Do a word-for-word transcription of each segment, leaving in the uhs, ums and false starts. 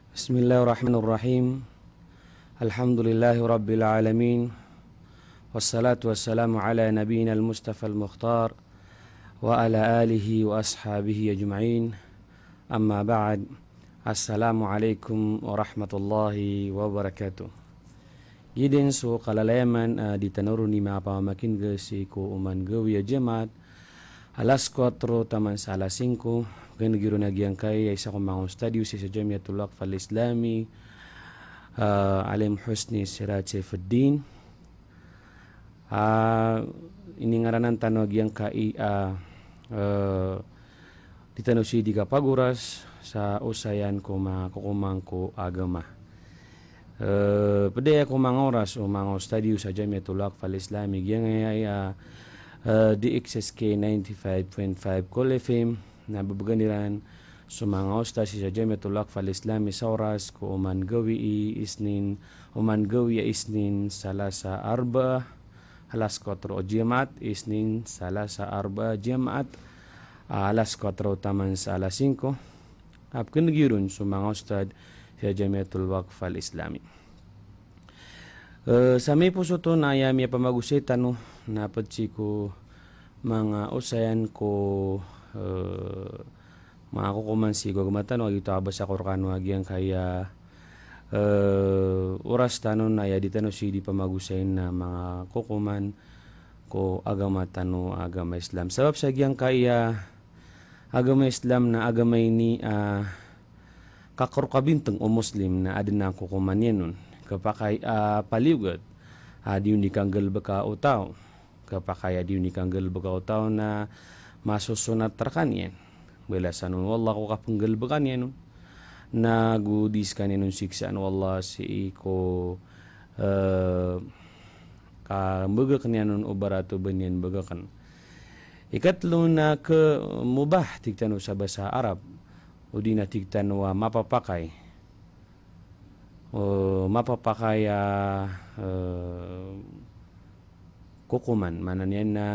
Bismillahirrahmanirrahim. Alhamdulillahi Rabbil Alamin. Wassalatu wassalamu ala nabiyyina al-Mustafa al-Mukhtar wa ala alihi wa ashabihi ajma'in. Amma ba'd. Assalamu alaikum warahmatullahi wabarakatuh. Giya den so kalalayaman a di tano ron i mapamakin'ga sii ko oman gawii a Jumaat, alas kuwatro taman sa alas singko, pkhan'gi ron a giyangkai a isa ko manga ustadh iyo sii sa Jamiatul Waqf Al-Islami, ah, Alim Husni Siraj Saifuddin. Ah, iningaranan tano a giyangkai a, eh, di tano sii di kapagoras sa osayan ko manga kokoman ko agama. Eh, pd aya ko manga oras o manga ustadh iyo sa Jamiatul Waqf Al-Islami, giyangkai a, eh, D X S K ninety-five point five Cool F M, na bbgan iran so manga ustadh sii sa Jamiatul Waqf Al-Islami sa oras ko oman gawii Isnin, oman gawii a Isnin, Salasa, Arbaa, alas kuwatro o Jumaat, Isnin, Salasa, Arbaa, Jumaat, ah, alas kuwatro taman sa alas singko. A pkhan'gi ron so manga ustadh sa Jamiatul Waqf Al-Islami. Eh, sa miposoto na aya miyapamagosay tano na pd sii ko manga osayan ko, eh, manga kokoman sii ko agama tano, a giyoto a basa ko rkano a giyangkai a, eh, oras tano na aya di tano sii di pamagosayn na manga kokoman ko agama tano a agama Islam. Sabap sa giyangkai a agama Islam na agama ini a kakorok a bintng o Muslim na adn a kokoman iyan on. Khapakay a paliyogat a di on di kanggalbka o taw. Khapakay a di on di kanggalbka o taw na masosonat rkaniyan. Balasan on o Allah ko kapnggalbka niyan on. Na go di skaniyan on siksaan o Allah sii ko, eh, kambgakn iyan on o barat o ba niyan bgakn. Ikatlo na kmubah tig tano sa basa Arab, odi na tig tano a mapapakay. O, mapapakay a, eh, kokoman, maana niyan na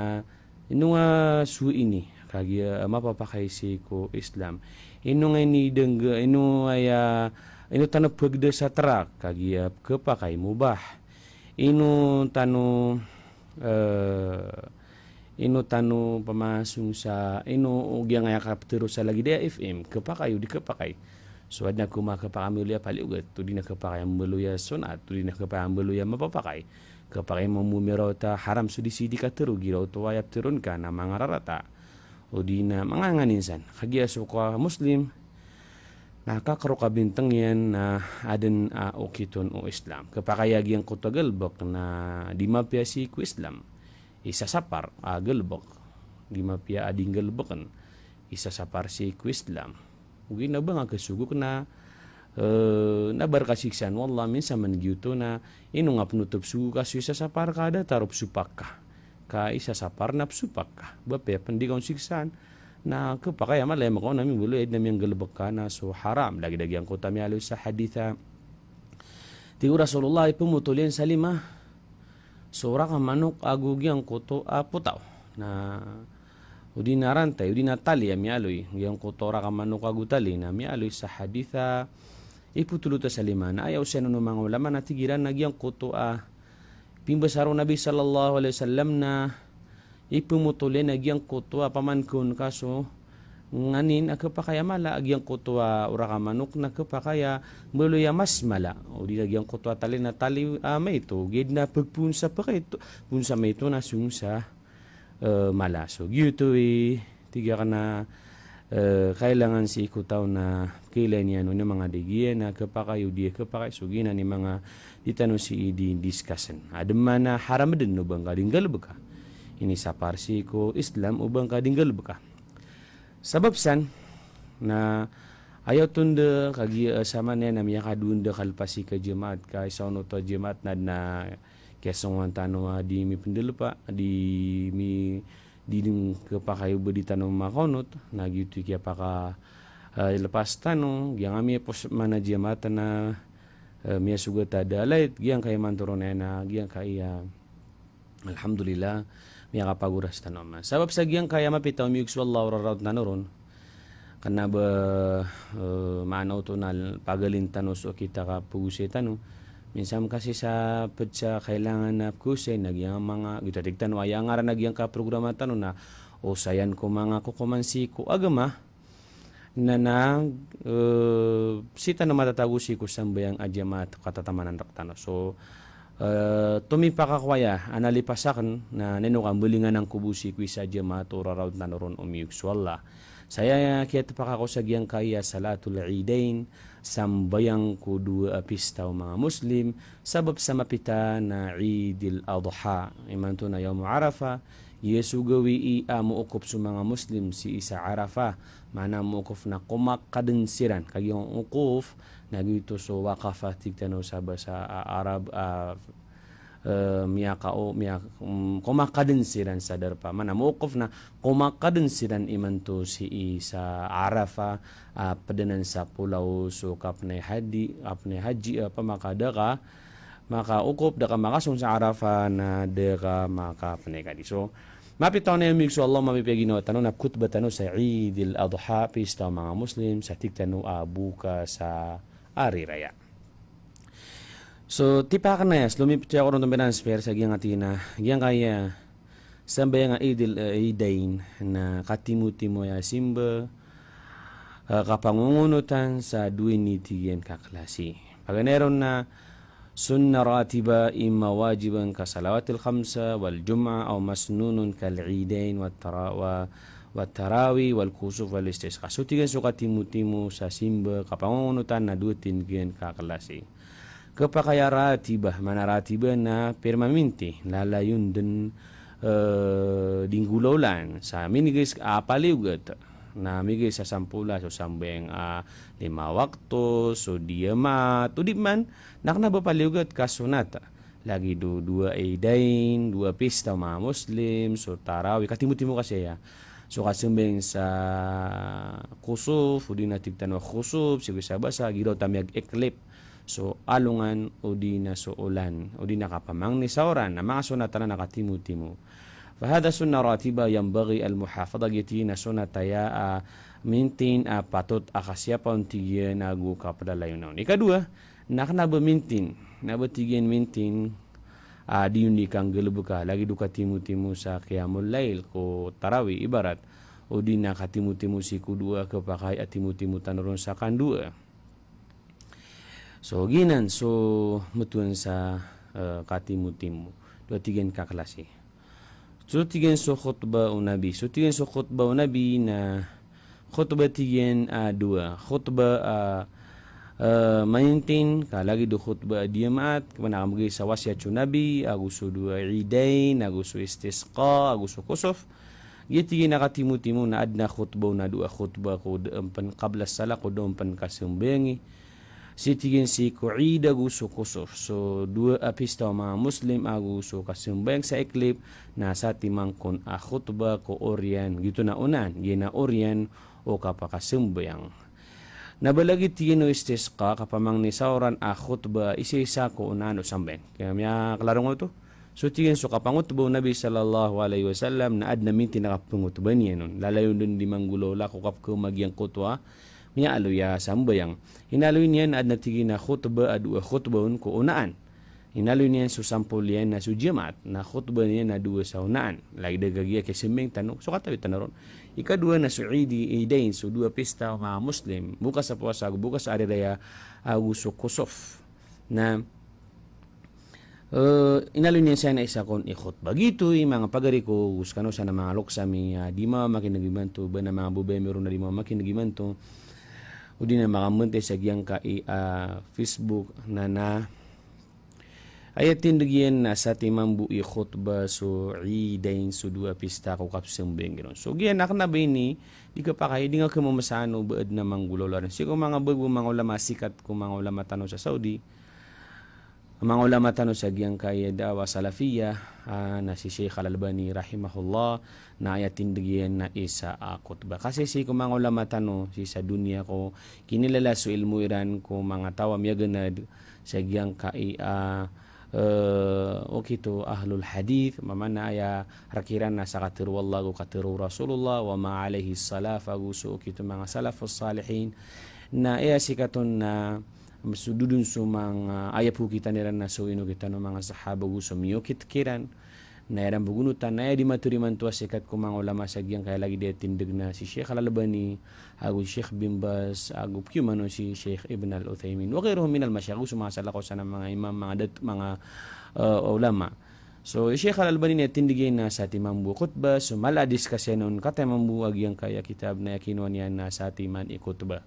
ino nga so ini, kagiya, eh, mapapakay sii ko Islam. Ino nga ini dngga, ino aya, ino tano pagda sa trak, kagiya khapakay mubah. Ino tano, eh, ino tano pamasong sa, ino o giyangkaya kaptharo sa lagid a F M, khapakay o di khapakay. So adn a koma khapakay a mbaloy a paliyogat, odi na khapakay a mbaloy a sonat, odi na khapakay a mbaloy a mapapakay. Khapakay a mambo miraw ta haram so di sii di katharo, giraw to aya ptharoon ka na manga rarata. Odi na manga nganin san. Kagiya so kowa Muslim, na kakorok a bintng iyan na adn a okit on o Islam. Khapakay a giyangkoto a galbk na di mapiya sii ko Islam. Isasapar a galbk. Di mapiya a di nggalbkn. Isasapar sii ko Islam. Ogaid na ba nga khasogok na, eh, na ba rka siksaan o Allah, minsan man giyoto na, ino nga pn oto psogok a so isasapar ka a datar o psopak ka. Ka isasapar na psopak ka. Ba piya pn di ka on siksaan. Na khapakay a mala i makaon a mimbaloy a adn a miyanggalbk ka na so haram. Lagid a giyangkoto a miyaaloy sa hadith a tig o Rasulullah, ipmotol iyan sa lima so orak a manok ago giyangkoto a potaw. Na odi na rantay, odi na tali a miyaaloy. Giyangkoto orak a manok ago tali na miyaaloy sa hadith a ipotol oto sa lima. Na aya osayan on o manga ulama na tig iran na giyangkoto a pimbasar o Nabi sallallahu alaihi wasallam na ipmotol iyan a giyangkoto a pamankaon ka so nganin a khapakay a mala, a giyangkoto a orak a manok na khapakay a mbaloy a mas mala. Odi na giyangkoto a tali na tali a maito, ogaid na pagpoon sa pakaito, poon sa maito na song sa, eh, mala. So giyoto i tig akn a, eh, kailangan sii ko taw na kailay niyan on i manga di giya na khapakay o di khapakay. So giyanan i manga di tano sii di discuss-n. Adn man a haram dn o ba ngka di nggalbka. Inisapar sii ko Islam o ba ngka di nggalbka. Sabap san na aya oto anda kagiya, eh, saman iyan a miyakadowa anda kalpas sii ka Jumaat, ka isa on oto a Jumaat na adn a kiyasongowan tano a di mipndalpa, di mi, di dn khapakay o ba di tano makaonot, na giyoto i kiyapaka, eh, lpas tano, giyangkai a miyapos man a Jumaat na, eh, miyasogat a da a light, giyangkai a imanto ron iyan a, giyangkai a, alhamdulillah, miyakapagoras tano man. Sabap sa giyangkai a mapita o miyog so Allah o raraot tano ron. Kena ba, eh, maana oto na pagalin tano so kita kapegosay tano. Minsan kasi sa ped sa kailangan a pegosay na giyangkai a manga, giyoto a tig tano aya ngaran a giyangkai a programa tano na osayan ko manga kokoman sii ko agama. Na, na, eh, sii tano matatago sii ko sambayang a jamaat, katatamanan rektano. So, eh, tomipak ako aya, a nalipas aken, na ino ka mbalingan angko bo sii ko isa a jamaat o raraoden tano ron o miyog so Allah. Sa aya kiyatepak ako sa giyangkai a Salatul Idain, sambayang ko dowa a pista o manga Muslim, sabap sa mapita na Eidil Adha. Imanto na Yawm Arafah, iya so gawii a mookop so manga Muslim sii sa Arafah, maana mookop na komakaden siran. Kagiya okop, na giyoto so waqaf a tig tano sa basa a Arab, a, eh, miyaka-, o, miya-, mm, komakaden siran sa darpa. Maana mookop na komakaden siran imanto sii sa Arafah, a, ped anan sa polaw so kapenay hadi, kapenay haji, a, pamaka da ka makaokop, da ka makasong sa Arafah, na da ka makapenay kadi. So, mapita on a miyog so Allah, mapipiya ginawa tano na khutbah tano sa Eidil Adha, pista o manga Muslim, sa tig tano a bokas a ari raya. So, tipaken aya, so lomipet ako ron tombena sa piyar sa giyangkai a tig iyan a, giyangkai a sambayang a Eidil, eh, Idain, na katimotimo aya simba, eh, kapangongonotan sa dowa ini tig iyan ka klasi. Paganay ron na sunnah ratibah, imma wajib angka salawatil khamsa wal jum'ah aw masnunun kal idain wat tara-, wa, wat tarawih wal kusuf wal istisqa. So tig iyan so katimotimo sa simba, kapangongonotan na dowa tig iyan ka klasi. Kepakay a ratibah, maana ratibah na permanente, lalayon den, eh, di nggolawlaan. Sa minigay s-, a paliyogat, na migay sa sampol a so sambayang a lima wakto, so Jamaat, o di man, na kena ba paliyogat ka sonat. Lagid o dowa Idain, dowa pista o manga Muslim, so tarawih, katimotimo ka saya. So kasambayang sa kusuf, o di na tig tano a khusuf, sii ko isa a basa, giraw ta miyageklip so alongan, o di na so olan, o di na kapamangni sa oran, na manga sonat anan a katimotimo. Fahadha sunnah ratibah yanbaghi al-muhafadhah, giyoto na sonat aya a mintin a patot a kasiyapaon tig iyan ago kapelalayon on. Ikadowa, na kena ba mintin, na ba tig iyan mintin a di on di kanggalebeka, lagid o katimotimo sa qiyamul lail ko tarawih ibarat, o di na katimotimo sii ko dowa, kepakay a timotimo tano ron sa kandowa. So, giyanan so metowan sa, eh, katimotimo. Dowa tig iyan ka klasi. So tig iyan so khutbah o Nabi. So tig iyan so khutbah o Nabi na khutbah tig iyan a dowa. Khutbah a, eh, mintin, ka lagid o khutbah a Jamaat, ka maana ka migay sa wasiyat so Nabi, ago so dowa Idain, ago so istisqa, ago so kusuf. Giya tig iyan a katimotimo na aden a khutbah on a dowa, khutbah ko da on pen qabla salah, ko da on pen kasambayangi. Sii tig iyan sii ko Eid ago so kusuf. So dowa a pista o manga Muslim ago so kasambayang sa iklip, na satiman kon a khutbah ko oriyan, giyoto na onaan, giya na oriyan o kapakasambayang. Na ba lagid tig iyan o istisqa, kapamangni sa oran a khutbah, isa-isa ko onaan o sambayang. Kaya miyaklaro ngka oto? So tig iyan so kapangotba o Nabi sallallahu alaihi wasallam na aden a mintin a kapangotba niyan on. Lalayon den di manggolawla ko kapkemagiyangkoto a miyaaloy a sambayang. Inaloy niyan aden a tig iyan a khutbah a dowa khutbah on ko onaan. Inaloy niyan so sampol iyan na so Jamaat, na khutbah niyan na dowa sa onaan. Lagid a kagiya kiyasambayang tano, so katawi tano ron. Ikadowa na so Eid, Eidain, so dowa pista o manga Muslim, bokas a powasa ago bokas a ari raya ago so kusuf. Na, eh, inaloy niyan saya na isa kon ikhutbah. Giyoto i manga pagari ko, ago sekano sa na manga loks ami, ah, di mamakineg imanto, ba na manga babay ami ron na di mamakineg imanto, odi na makambantay sa giyangkai a, ah, Facebook, na, na aya tindeg iyan na satiman bo i khutbah so Eidain, so dowa pista ko kapsambayang iron. So giya na kena ba ini, di kepakay, di ngka kemamesaan o ba aden a manggolawla ron. Sii ko manga bebetad o manga ulama sikat ko manga ulama tano sa Saudi, manga ulama tano sa giyangkai a da'wah Salafiyah, ah, na si Sheikh Al-Albani rahimahullah, na aya tindeg iyan na isa a khutbah. Kasi sii ko manga ulama tano sii sa doniya ko kinilala so ilmo iran ko manga taw a miyaganad sa giyangkai a, ah, eh, okit o ahlul hadith, mamana aya rk iran na sa katharo o Allah ago katharo o Rasulullah, wa ma alayhi salaf, ago so okit o manga salafus salihin. Na aya sikat on na so dodon so manga aya pokitan iran na so inokitan o manga sahaba ago so miyokit kiran. Na iran bo gonotan, na aya di matharo imanto a sikat ko manga ulama sa giyangkaya lagid a tindg na si Sheikh Al-Albani, ago Sheikh Bin Baz, ago pkiyo man o si Sheikh Ibn Al-Uthaymin. Wa ghayruhum minal mashayikh, ago so manga salakaw san a manga imam, manga dat-, manga, eh, ulama. So, i Sheikh Al-Albani na tindg iyan na satiman bo khutbah, so mala a discuss iyan on, kataman bo a giyangkaya kitab na aya kinowa niyan na satiman i khutbah.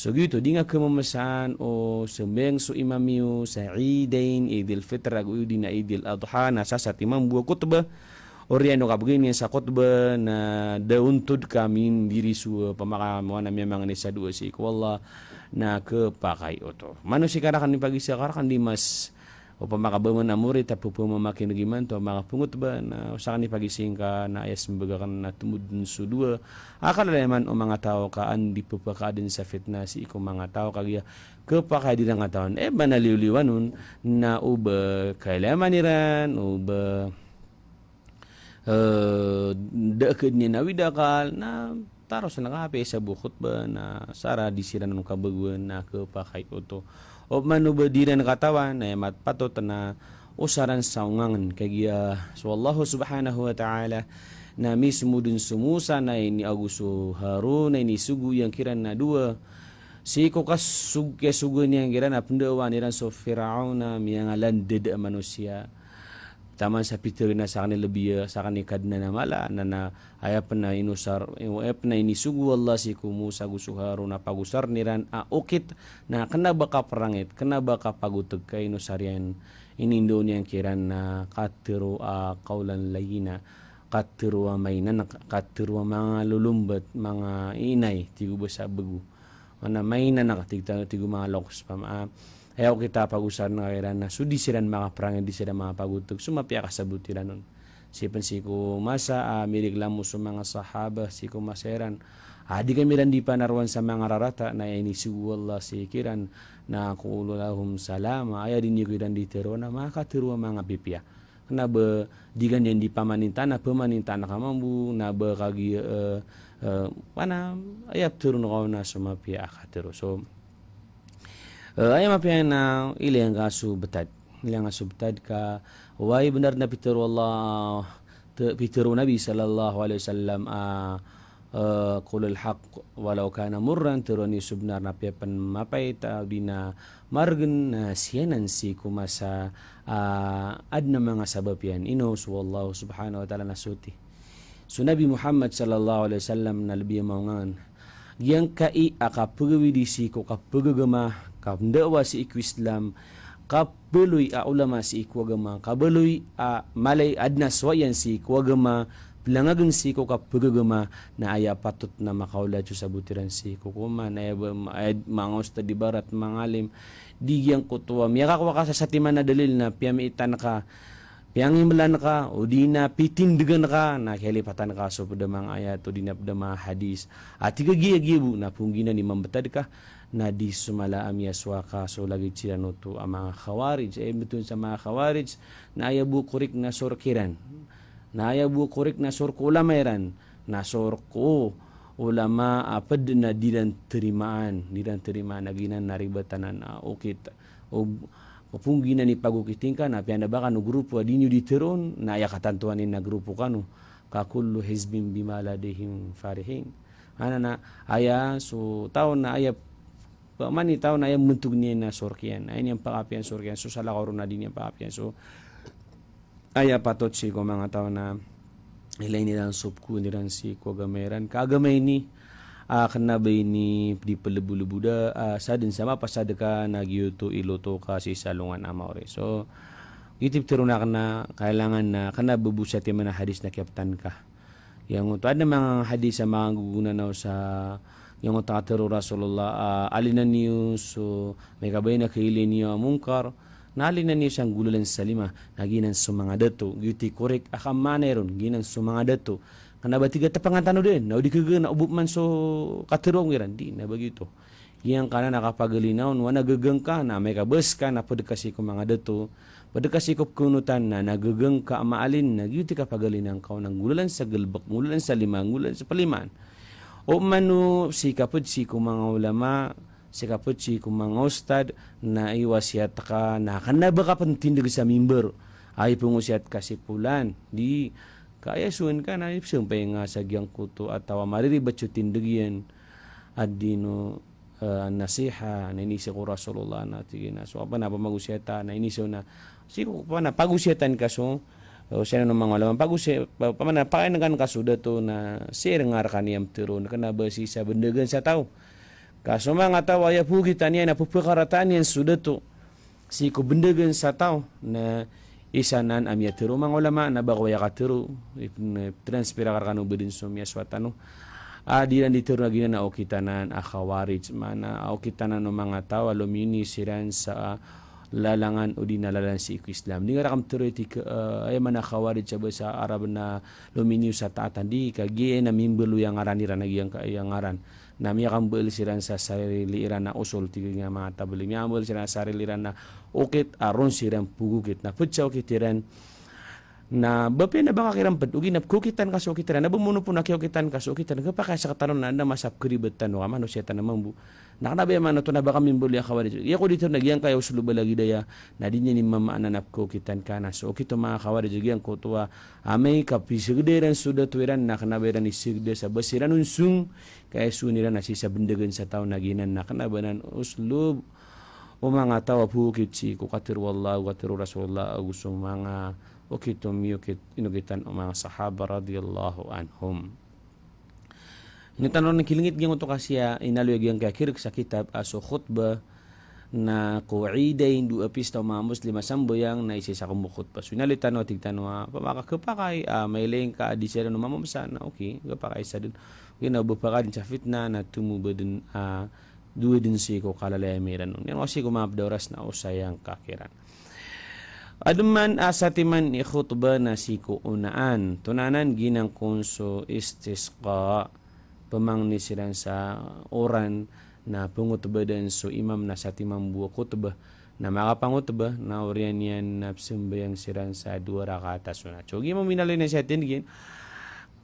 So giyoto, di nga khamamsaan o sambayang so imam iyo sa Eidain, Eidil Fitr ago odi na Eidil Adha, na sasatiman bo a khutbah. Oriyan o kabgay niyan sa khutbah na da ontod ka mindiri so, eh, pamaka-, mana miyamangni sa dowa sii ko Allah na khapakay oto. Mano sii ka raken di pagisa, ka raken di mas opama ka ba man a morit a pphamakineg imanto a manga pngotba, na o saken i pagising ka na aya smbag aken na tomod den so dowa a kalalayaman o manga taw ka an di pphakaaden sa fitna sii ko manga taw, kagiya khapakay di ran katawan. Eh, ba na liyo-liyowan on, na o ba kailayaman iran, o ba eh, da a khadn iyan a awid a akal, na taros na kapiya isa bo khutbah, na sara di siran on kabagoan, na khapakay oto. Opama o ba di ran katawan, na aya mapatot na osaran sa ongangen, kagiya so Allah subhanahu wa ta'ala, na mismo den so Musa na ini ago so Harun na inisogo iyan kiran na dowa. Sii ko kasog-, kasogoan iyan kiran na pndawan iran so Firaun na miyangalandad a manosiya. Taman sa pitharo iran a saken i lbi, saken i Kadnan a mala, na, na aya pn a inosar, aya pn a inisogo o Allah sii ko Musa ago so Harun a pagosaren iran a okit, na kna ba kaprangit, kna ba kapagoteg ka inosar iyan, inindaon iyan kiran na katharo a qawlan layyina, katharo a mainanak, katharo a manga lolombat, manga inay, tig o ba sa bego. Mana mainanak, tig tano, tig o manga loks, pama, ah, aya okit a pagosaren ka kiran na so di siran makaprangit, di siran makapagoteg so mapiya a kasabot iran on. Sii pn sii ko masa a mireklamo so manga sahaba sii ko masa iran a di kami ran di panarowan sa manga rarata, na inisogo o Allah sii kiran na qulu lahum salama, aya di niyo kiran di tharoa na makatharo a manga pipiya. Kna ba di ka niyan di pamanintaan, pamanintaan ka mambo, na ba kagiya, eh, eh, mana, aya ptharoon ka on na so mapiya a katharo. So, eh, aya mapiya na ilay angka so btad. Ilay angka so btad ka, oway, bnar na pitharo o Allah, te-, pitharo o Nabi sallallahu alaihi wasallam, ah, eh, qulil haqq walau kana murran, tharoa niyo so bnar na apiya pn mapait, ah, odi na margen, na siyanan sii ko masa, ah, adn a manga sabap iyan. Ino so Allah subhanahu wa ta'ala na soti. So Nabi Muhammad sallallahu alaihi wasallam na lbi a maongangen. Giyangkai a kapagawidi sii ko kapagagama, kapndawa sii ko Islam, kap- baloy a ulama sii ko agama, kabaloy a malay adn a sowaa iyan sii ko agama, plangagn sii ko kapagagama, na aya patot na makaolad so sabot iran sii ko koman, aya ba, aya manga ustad di barat, manga alim, di giyangkoto a miyakakowa ka sa satiman a dalil na piyamiitan ka, piyangimlan ka, odi na pitindgan ka, na kiyalipatan ka so pd a manga ayat, odi na pd a manga hadis. A tig a giya, giya bo, na pongginan i mambtad ka, na di so mala a miyasowa ka so lagid siran oto a manga Khawarij. Aya mbtowan sa manga Khawarij na aya bo korek na so rk iran. Na aya bo korek na so rk o ulama iran. Na so rk o ulama a pd na di ran tarimaan, di ran tarimaan a giyanan na ribatan a okit. O, o pongginan i pagokit ingka na piyandabakan o grupo a di niyo di tharoon, na aya katantowan iyan na grupo kano. Ka kullu hizbin bima ladayhim farihin. Anan a aya so taw na aya, pamani taw na aya mntog niyan na so rk iyan. Aya niyan pakapiyan so rk iyan. So salakaw ron na di niyan pakapiyan. So aya patot sii ko manga taw na ilay iran so pkowaan iran sii ko agama iran. Ka agama ini, ah, kna ba ini di plbolboda, ah, sadn sa mapasad ka na giyoto i loto ka sii sa alongan a maori. So giyoto i ptharoon akn na kailangan na kna ba bo satiman a hadis na kiyaptan ka. Giyangkoto adn a manga hadis a manga gogonanaw sa giyangkoto a katharo o Rasulullah, ah, alina niyo so, amay ka ba aya na kailay niyo a mongkar, na alina niyo sa nggolalan sa lima, na giyanan so manga dato, giyoto i korek a kamaana iron, giyanan so manga dato. Kna ba tig a tpngan tano dn, na o di kagaga na o bo pman so katharo akn iran, di, na ba giyoto. giyangkanan a kapagalinaw on, wa na gagangka, na amay ka bes ka na ped ka sii ko manga dato, ped ka sii ko pekaonotan, na na gagangka a maalin, na giyoto i kapagalinaw ngka on, na nggolalan sa galebek, nggolalan sa lima, nggolalan sa pelimaan. O mano sii ka ped sii ko manga ulama, sii ka ped sii ko manga ustad, na iwasiyat ka, na kena ba ka pen tindeg sa mimbar a ipengosiyat ka si polan, di ka aya soon ka na ipesempay nga sa giyangkoto a taw a mariribat so tindeg iyan a di no, eh, nasiha, na inisa ko Rasulullah na tig iyan a so, apa na pamagosiyatan, na inisa na, sii ko, apa na pagosiyatan ka so, eh, siran o manga ulama, pagosi-, pa-, apa na pakainengkan ka so dato na sii reng a reka niyan petero, na kena ba sii sa bendegan sa taw. Ka so manga taw a aya pogitan iyan a pepekarataan iyan so dato sii ko bendegan sa taw, na isa nan a miyatero o manga ulama, na ba ko aya katero, ip-, na transfer a karkano beden so miyasowa tano. A di iran di tero na giyanan a okit anan a Khawarij, maana a okit anan o manga taw a lominiyo siran sa lalangan o di na lalan sii ko Islam. Di nga rakn tero iti ke, eh, aya maana Khawarij sa basa Arab na lominiyo sa taatan, di ka giya na mimbaloy a ngaran iran a giyangkaya ngaran. Na miyakambal siran sa sarili iran a usul, tig iyan a manga tabligh. Miyakambal siran sa sarili iran a okit a ron siran pegokit. Na ped sa okit iran, na ba piya na ba ka kiran ped, ogaid na pegokitan ka so okit iran. Na ba mono pen a kiyokitan ka so okit iran, kepakay a sekatano na anda masa pekeribat tano ka manosiya tano mambo. Na kena ba aya maana oto na ba ka mimbaloy a Khawarij. Iya ko di tero na giyangkaya uslub a lagid aya, na di niyan i mamaana na pegokitan ka na so okit o manga Khawarij giyangkoto a amay ka pisegeda iran so dato iran, na kena ba iran isegeda sa ba siran on song, ka aya soon iran na sii sa bendegan sa taw, na giyanan na kena ba nan uslub o manga taw a pegokit sii ko katero o Allah, katero o Rasulullah, ago so manga okit o miyokit, inokitan o manga sahaba radiyallahu anhum. Ini tano ron kilingit giyangkoto kasi a inaloy a giyangkaya kirek sa kitab a so khutbah na ko Idain, dowa a pista o manga Muslim a sambayang na isa-isa ko mbokhutbah. So inaloy tano a tig tano a, pamaka kepakay a mailay ngka a di siran o mamamesa na okay, kepakay sa den. Okay, na o ba pakaden sa fitnah na tomo ba den a dowa den sii ko kalalay a miran on. Iyan o sii ko manga ped a oras na osay angka kiran. Aden man a satiman i khutbah na sii ko onaan. Tonaan anan ginangkoon so istisqa. Pemangni siran sa oran na pengotbah den so imam na satiman bo a khutbah. Na makapangotbah na oriyan iyan na pesambayang siran sa dowa rakaat a sunat. So giya maminaloy na siya tindegin.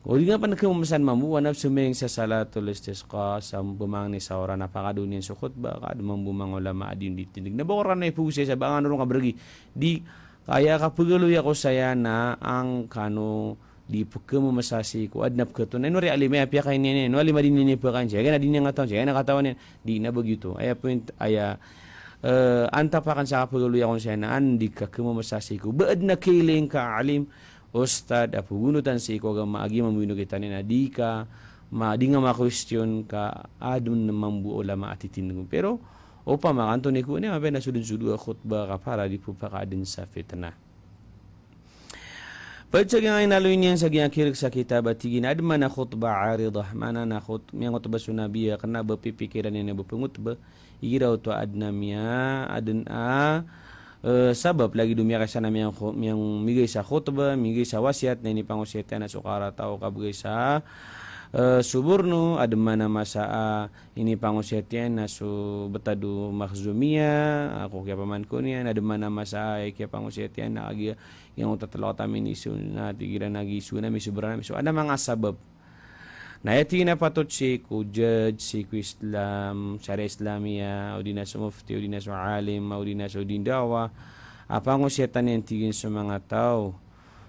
O di nga pen kemamesa mambo, wa na pesambayang sa salatul istisqa, sa pemangni sa oran a pakadon iyan so khutbah, ka aden mambo manga ulama a di on di tindeg. Na ba ko rana ipogosay sa ba nga norong a beregi. Di, ka aya kapegaloya ko saya na angkano di pekemamesa sii ko aden a pekatoon. Na ino ri alim a piyakain iyan, ino alim a di niyan piyakain, siya na di niyan katawan, siya na katawan iyan. Di na begitu. Aya point, aya, eh, antapakan sa kapegaloya ko saya na an di ka kemamesa sii ko ba aden a kailay ngka a alim, ustad, a pegonotan sii ko agama a giya mambo inokitan iyan a di ka ma-, di nga ma-question ka aden mambo ulama a titindeg on. Pero opama ka antonaa i kowa niyan, mapiya na so den so dowa a khutbah ka para di pepakaden sa fitnah. Ped sa giyangkai a inaloy niyan sa giyangkai a kirek sa kitab a tig iyan a aden man a khutbah aridah, maana na khut-, miyangotbah so Nabi a kena ba pipikiran iyan a ba pengotbah, igira oto a aden a miya, aden a, eh, sabap lagid o miyakaisa na miyang-, miyang-, migay sa khutbah, migay sa wasiyat, na inipangosiyat iyan a so karata o kabegay sa, eh, suborno, aden man a masa a inipangosiyat iyan na so betad o Makhzumiyah, a ko kiyapaman ko niyan, aden man a masa a kiyapangosiyat iyan na kagiya giyangkoto a telo a taman a iso na tig iran a giya iso na misobra na miso. Aden a manga sabap. Na aya tig iyan a patot sii ko judge, sii ko Islam, Sharia Islamiyah, odi na so mufti, odi na so alim, odi na so dindawah, a pangosiyatan iyan tig iyan so manga taw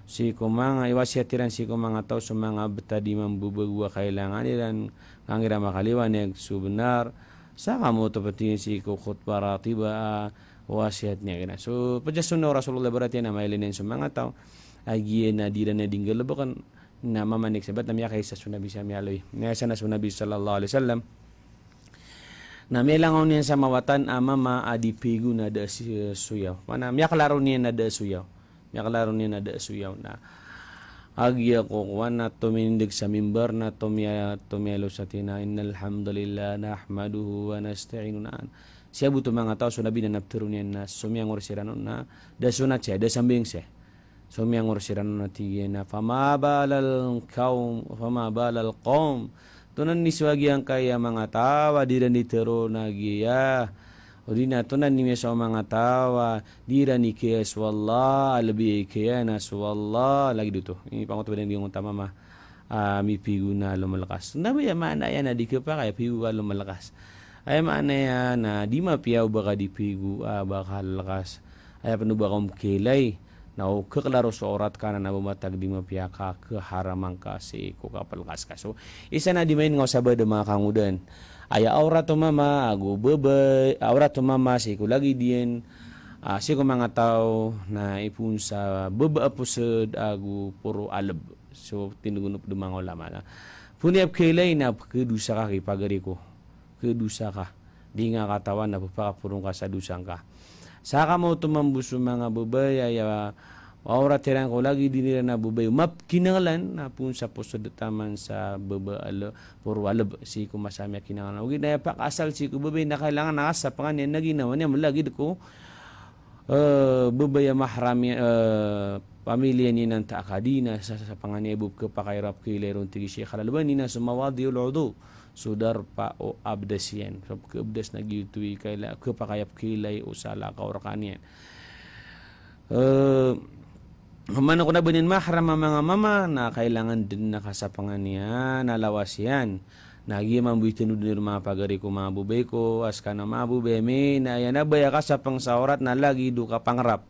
sii ko manga, iwasiyat iran sii ko manga taw so manga betad i mambo bago a kailangan iran, ka ngira makaliwanag so benar, sa kamoto ped tig iyan sii ko khutbah ratibah a wasiyat niyan kena. So, ped sa sunnah o Rasulullah, ibarat iyan a mailay niyan so manga taw a giya na di iran a di nggalebeken, na mamanik sabat na miyakaisa so Nabi sa miyaloy. Miyakaisa na so Nabi sallallahu alaihi wasallam. Na miyalangaw niyan sa mawatan a mama a di pigo na da si-, soyaw. Maana, miyakalaro niyan na da soyaw. Miyakalaro niyan na da soyaw na. Agiya ko kowan na tominindeg sa mimbar na tomiya-, tomiyalo sa tig iyan a, "Innal hamdalillah nahmaduhu wa nasta'inuhu." Na siyabot o manga taw so Nabi na naptero niyan na somiyangor siran on na da sunat siya, da sambayang siya. Somiyangor siran on na tig iyan a, "Fama balal qawm, fama balal qawm Tonan i so a giyangkaya manga taw a di ran di tero na giya. O di na tonan i miya so manga taw a di ran i kaya so Allah, a lbi i kaya na so Allah, lagid oto. Ini pangoto ba dn di ngon tama ma, ah, mipigo na lomalkas. Na ba aya maana iyan na di khapakay a pigo ka lomalkas? Aya maana iyan na di mapiya o ba ka di pigo, ah, ba ka lalkas. Aya pn o ba ka om khailay na o khaklaro so awrat ka na ba matag di mapiya ka, khaharaman ka sii ko kapalkas ka. So, isa na di main nga o sabad a manga kangodaan. Aya awrat o mama ago babay, awrat o mama sii ko lagid iyan, ah, sii ko manga taw na ipoon sa baba a posod ago poro a lb. So, tindg on o pd o manga ulama na phoon i a pkhailay na pkhadosa ka ki pagari ko. Khadosa ka. Di nga katawan na pphakaporo ngka sa dosa ngka. Sa ka maoto mambo so manga babay a aya awrat iran ko lagid iran a babay o mapkinanglan na phoon sa posod taman sa baba a lb, poro a lb, sii ko masa a miyakinanglan. Ogaid na aya pakaasal sii ko babay na kailangan a kasapngan iyan na ginawa niyan malagid ko, eh, babay a mahram iyan, eh, pamilya niyan, antaa ka di na sasapngan iyan bo. Khapakay a pkhailay ron, tig i Sheikh Al-Albani na so mawadi'ul wudu, so darpa o abdas iyan. So pkhaabdas na giyoto i kaila, khapakay a pkhailay o salakaw rkaniyan. Eh, oman ko na ba niyan mahram a manga mama, na kailangan dn na kasapngan iyan a lawas iyan. Na giya mambo i tanod iyan o manga pagari ko, manga babay ko, a skano manga babay ami, na aya na ba aya kasapng sa awrat na lagid o kapangrap.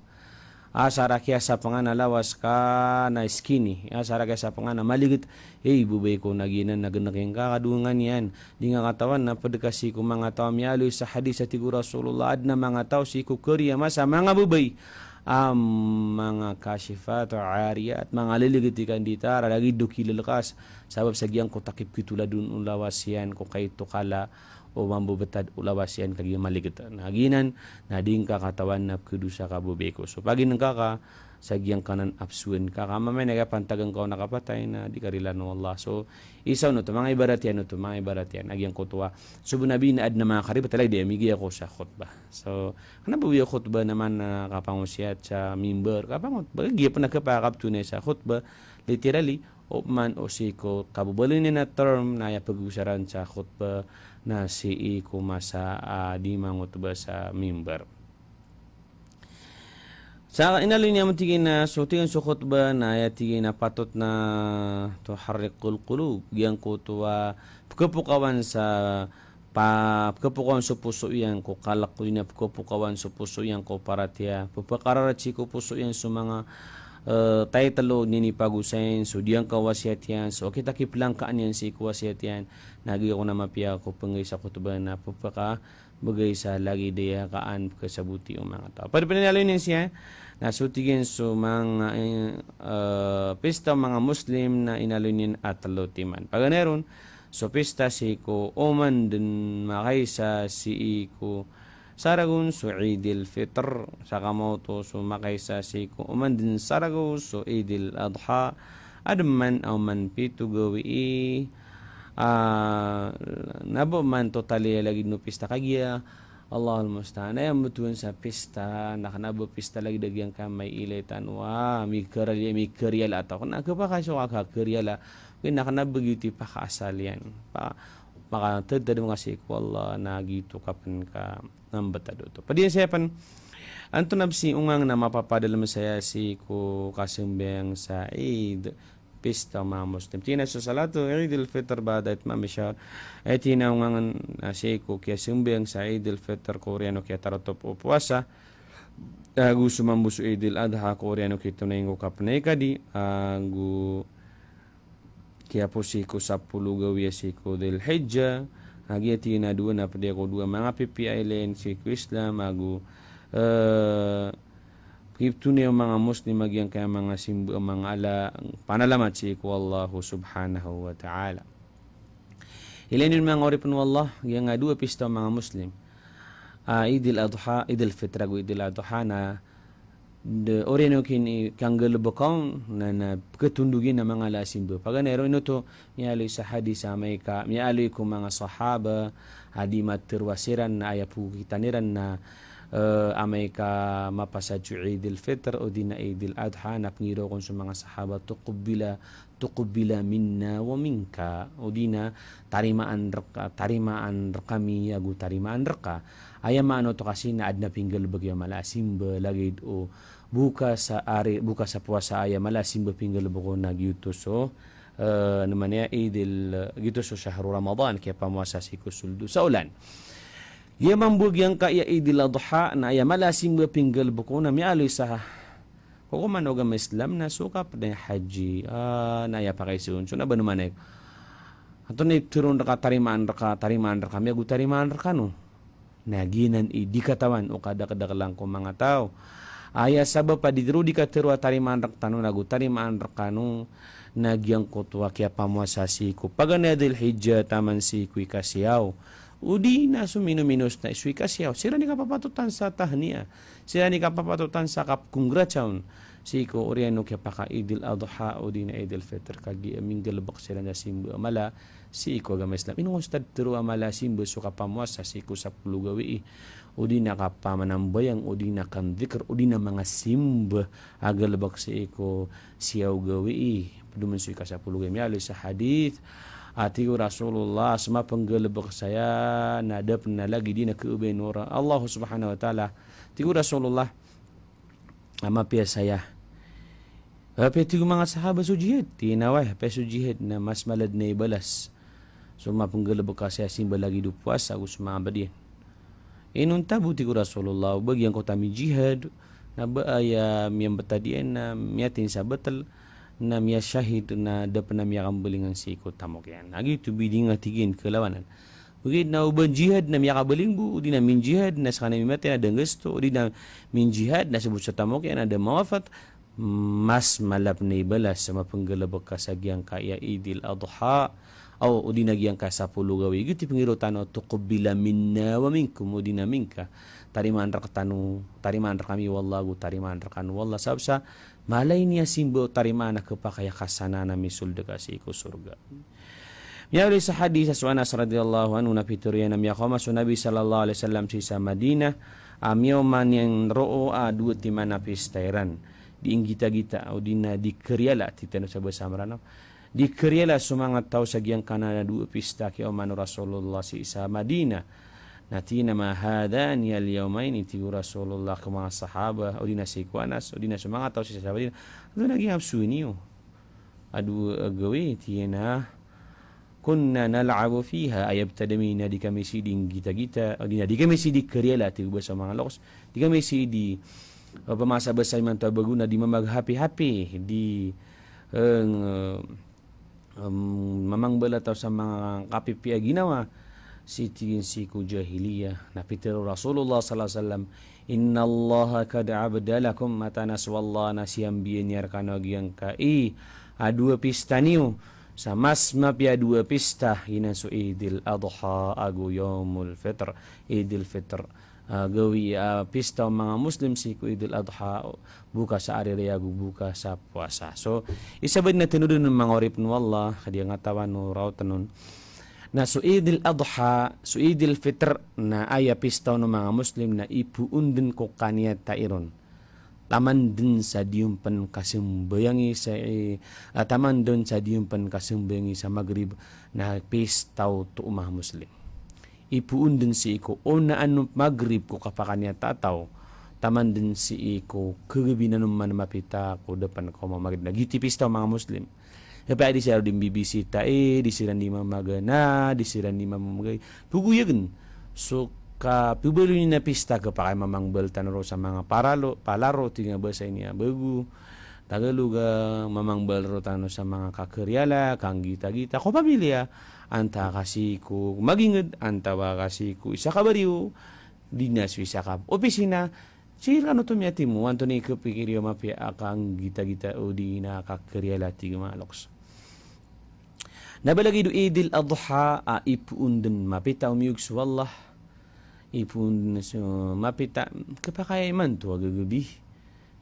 Asar a kiyasapngan a lawas ka na skinny. Asar a kiyasapngan a maligt. Hey, babay ko, na giyanan na gnki ngka ka dowa ngka niyan. Di nga katawan na pd ka sii ko manga taw a miyaaloy sa hadis a tig o Rasulullah, adn a manga taw sii ko kariya masa a manga babay a manga kashifat, ariyat, manga liligt i kandita, ra lagid o kilalkas. Sabap sa giyangkoto a kipkitolad on o lawas iyan ko kaito kala o mambo btad o lawas iyan ka giya maligt. Na giyanan, na di ngka katawan na pkhadosa ka babay ko. So, paginngka ka sa giyangkanan a psoon ka, ka mamay na aya pantag ngka on a kapatay na di ka rilaan o Allah. So, isa on oto, manga ibarat iyan oto, manga ibarat iyan a giyangkoto a so bo nabi na adn a manga karibat a lagid iyan, migiya ako sa khutbah. So, kna ba wiya khutbah na man, ah, kapangosiyat sa mimbar, kapangkhutbah, giya pn a khapakaptonay sa khutbah, literally, o man o sii ko kababaloy niyan a term na aya paggosaran sa khutbah na sii ko masa a di mangotbah sa mimbar. Sa inaloy niyan, tig iyan a so, tig iyan, so khutbah na aya, tig iyan, a patot na tuharrikul qulub, giyangkoto a pkhapokawan sa pa, pkhapokawan so poso iyan ko kalk, odi na pkhapokawan so poso iyan ko paratiyaya, pphakararat sii ko poso iyan so manga, eh, title o niyan ipagosayn, so diyangka wasiyat iyan, so kitakip langkaan iyan sii ko wasiyat iyan, na giya kon a mapiya ko pnggay sa khutbah na pphakabgay sa lagid iyan ka an pkhasaboti o manga taw. Pd pn inaloy niyan siya, na so, tig iyan, so manga, eh, pista o manga Muslim na inaloy niyan a tlo timan. Paganay ron, so pista sii ko oman dn makaisa sii ko saragon so Eidil Fitr, sa ka maoto so makaisa sii ko oman dn saragon so Eidil Adha, adn man a oman pito gawii, ah, na ba man totally a lagid o pista kagiya, Allahul musta'an. Aya mbtowan sa pista, na kna ba pista lagid a giyangkai a mailay tano a mikariyala, mikariyala a taw. Kna khapakay so ka kariyala. Ogaid na kna ba giyoto i pakaasal iyan. Pa, makatadtad manga sii ko Allah na giyoto ka pn ka nambtad oto. Pd iyan saya pn, antonaa bs i ongangn a mapapadalm saya sii ko kasambayang sa Eid, pista o manga Muslim. Tig iyan a so salatu Eidil Fitr ba'da itmami shahr. Aya tig iyan a ongangn a sii ko kiyasambayang sa Eidil Fitr ko oriyan o kiyataratop o powasa, ago so mambo so Eidil Adha ko oriyan o kiyatonay ko kapnay kadi, ago kiyaposi ko sapolo gawii a sii ko Dhul Hijjah. Ago aya, tig iyan, a dowa na pd ko dowa manga pipiya a ilay sii ko Islam, ago, eh, kiptonay o manga Muslim a giyangkai a manga simba, manga ala, panalamat sii ko Allah subhanahu wa ta'ala. Ilay niyo manga oripn o Allah, giyangkai a dowa pista o manga Muslim, ah, Eidil Adha, Eidil Fitr ago Eidil Adha na, de, oriyan o kini kanggalbk on na, na pkhatondog iyan a manga ala a simba. Paganay ron, ino oto, miyaaloy sa hadis a amay ka, miyaaloy ko manga sahaba a di matero a siran na aya pkhakitaan iran na eh, amay ka mapasad so Eidil Fitr, odi na Eidil Adha, na pngiraw kon so manga sahabat, "Tuqbila, tuqbila minna wa minka." Odi na tarimaan rka, tarimaan rkami, ago tarimaan rka. Aya maana oto kasi na adn a pinggalbk iyan a mala a simba, lagid o bo ka sa ari, bo ka sa powasa aya mala a simba pinggalbk on na giyoto so, eh, ano man aya, Eidil, giyoto so shahru Ramadan, kiyapamowasa sii ko soled o sa olan. Giya mambo a giyangkaya Eidil Adha, na aya mala a simba pinggalbk on na miyaaloy sa, ko koman o agama Islam na so kapd a haji, ah, na aya pakaiza on. So na ba ano man aya, antonaa i ptharoon rka, tarimaan rka, tarimaan rkami ago tarimaan rkano. Na giyanan i di katawan o kadakdaklan ko manga taw. Aya sabap a di tero, di katharo a tarimaan rktano ago tarimaan rkano, na giyangkoto a kiyapamowasa sii ko paganay a Dhul Hijjah taman sii ko ikasiyaw, odi na so minominos na so ikasiyaw, siran i kapapatotan sa tahniyah, siran i kapapatotan sa kapcongrats on sii ko oriyan o kiyapaka-Eidil Adha odi na Eidil Fitr, kagiya minggalbk siran sa simba a mala sii ko agama Islam. Ino kon sa tero a mala a simba so kapamowasa sii ko sapolo gawii, odi na kapamanambayang, odi na kandhikr, odi na manga simba a galbk sii ko siyaw gawii, pd man so ikasapolo gawii. Miyaaloy sa hadith a tig o Rasulullah, so mapnggalbk saya na da pn a lagid iyan a khababayaan o Allah Subhanahu wa Ta'ala. Tig o Rasulullah, a mapiya saya. Apiya tig o manga sahabat, so jihad? Tig iyan a oway, apiya so jihad na mas mala dn a ibalas so mapnggalbk a saya simba lagid o powasa ago so manga ba diyan. Inonta bo, tig o Rasulullah, o ba giyangkoto a mijihad, na ba aya miyambtad iyan na miyatin sa btl, na miyashahid, na da pn a miyakambalingan sii ko tamok iyan. Na giyoto biding a tig iyan kalawanan. Ogaid na o ba jihad na miyakabaling bo, odi na minjihad na ska na mimatay na da nggasto, odi na minjihad na sabot sa tamok iyan na da mawafat, mas mala pn a ibalas so mapnggalbk ka sa giyangkaya Eidil Adha, aw, odi na giyangkaya sapolo gawii. Giyoto i pngiraw tano, tuqbila minna wa minkum, odi na minka. Tarimaan rktano, tarimaan rkami o Allah, ago tarimaan rkano o Allah. Sabap sa mala ini a simba o tarimaan a khapakay a kasanaan a misold ka sii ko sorga. Miyaaloy sa hadith a so Anas radhiyallahu anhu na pitharo iyan a miyakaoma so Nabi sallallahu alaihi wasallam sii sa Madinah, a miyaoma niyan roo a dowa timan a pista iran. Di inggitagita, odi na di kariyala, tig tano sa basa Mranaw. Di kariyala so manga taw sa giyangkanan a dowa pista a kiyaoma o Rasulullah sii sa Madinah. Na tig iyan a, "Ma hadhani al-yawmaini," tig o Rasulullah ko manga sahaba, odi na sii ko Anas, odi na so manga taw sii sa Madinah. Antonaa i giyangkaya a psoy niyo a dowa a gawii? Tig iyan a, "Kunna nal'abu fiha," aya btad ami na di kami sii di nggitagita, odi na di kami sii di kariyala, tig o basa o manga lokes. Di kami sii di, eh, pamasa-basa imanto a bago na di mamaghapi-hapi, di, eh, em, mamangbal a taw sa manga kapipiya a ginawa, sii tig iyan sii ko jahiliyah. Na pitharo o Rasulullah sallallahu alaihi wasallam, "Innallaha qad abdalakum," mataan a so Allah na siyambiyan iyan rkano a giyangkai a dowa pista niyo sa mas mapiya a dowa pista, giyanan so Eidil Adha ago Yawmul Fitr, Eidil Fitr. Ah, gawii, ah, pista o manga Muslim sii ko Eidil Adha, bo ka sa ari raya ago bo ka sa powasa. So, isa bo dn a tanodan o manga oripn o Allah, ka di ngka tawan o raotan on. Na so Eidil Adha, so Eidil Fitr, na aya pista on o manga Muslim na ipoon dn ko kaniyatay ron. Taman dn sa di on pn kasambayangi sa, eh, ah, taman dn sa di on pn kasambayangi sa Maghrib, na pista oto o manga Muslim. Ipoon dn sii ko onaan o Maghrib ko kapakaniyat a taw, taman dn sii ko kagabi na noman mapita ko da pn kaoma Maghrib. Na giyoto i pista o manga Muslim. Apiya di siran di mbibisita, eh, di siran di mamagana, di siran di mamamagay. Pagoyagn so kapbaloy niyan a pista, khapakay mamangbal tano roo sa manga paralo, palaro, tig a basa ini a bago, Tagalog a, mamangbal roo tano sa manga kakariyala, kanggitagita ko pamilya, antaa ka sii ko magingd, antaa ka sii ko isa ka bariyo, di na so isa ka opisina, sii rkano oto miyatimo, antonaa i khapikir iyo a mapiya a kanggitagita odi na kakariyala, tig a manga lokes. Na ba lagid o Eidil Adha a ipoon dn mapita o miyog so Allah, ipoon dn so mapita, khapakay imanto a gagabi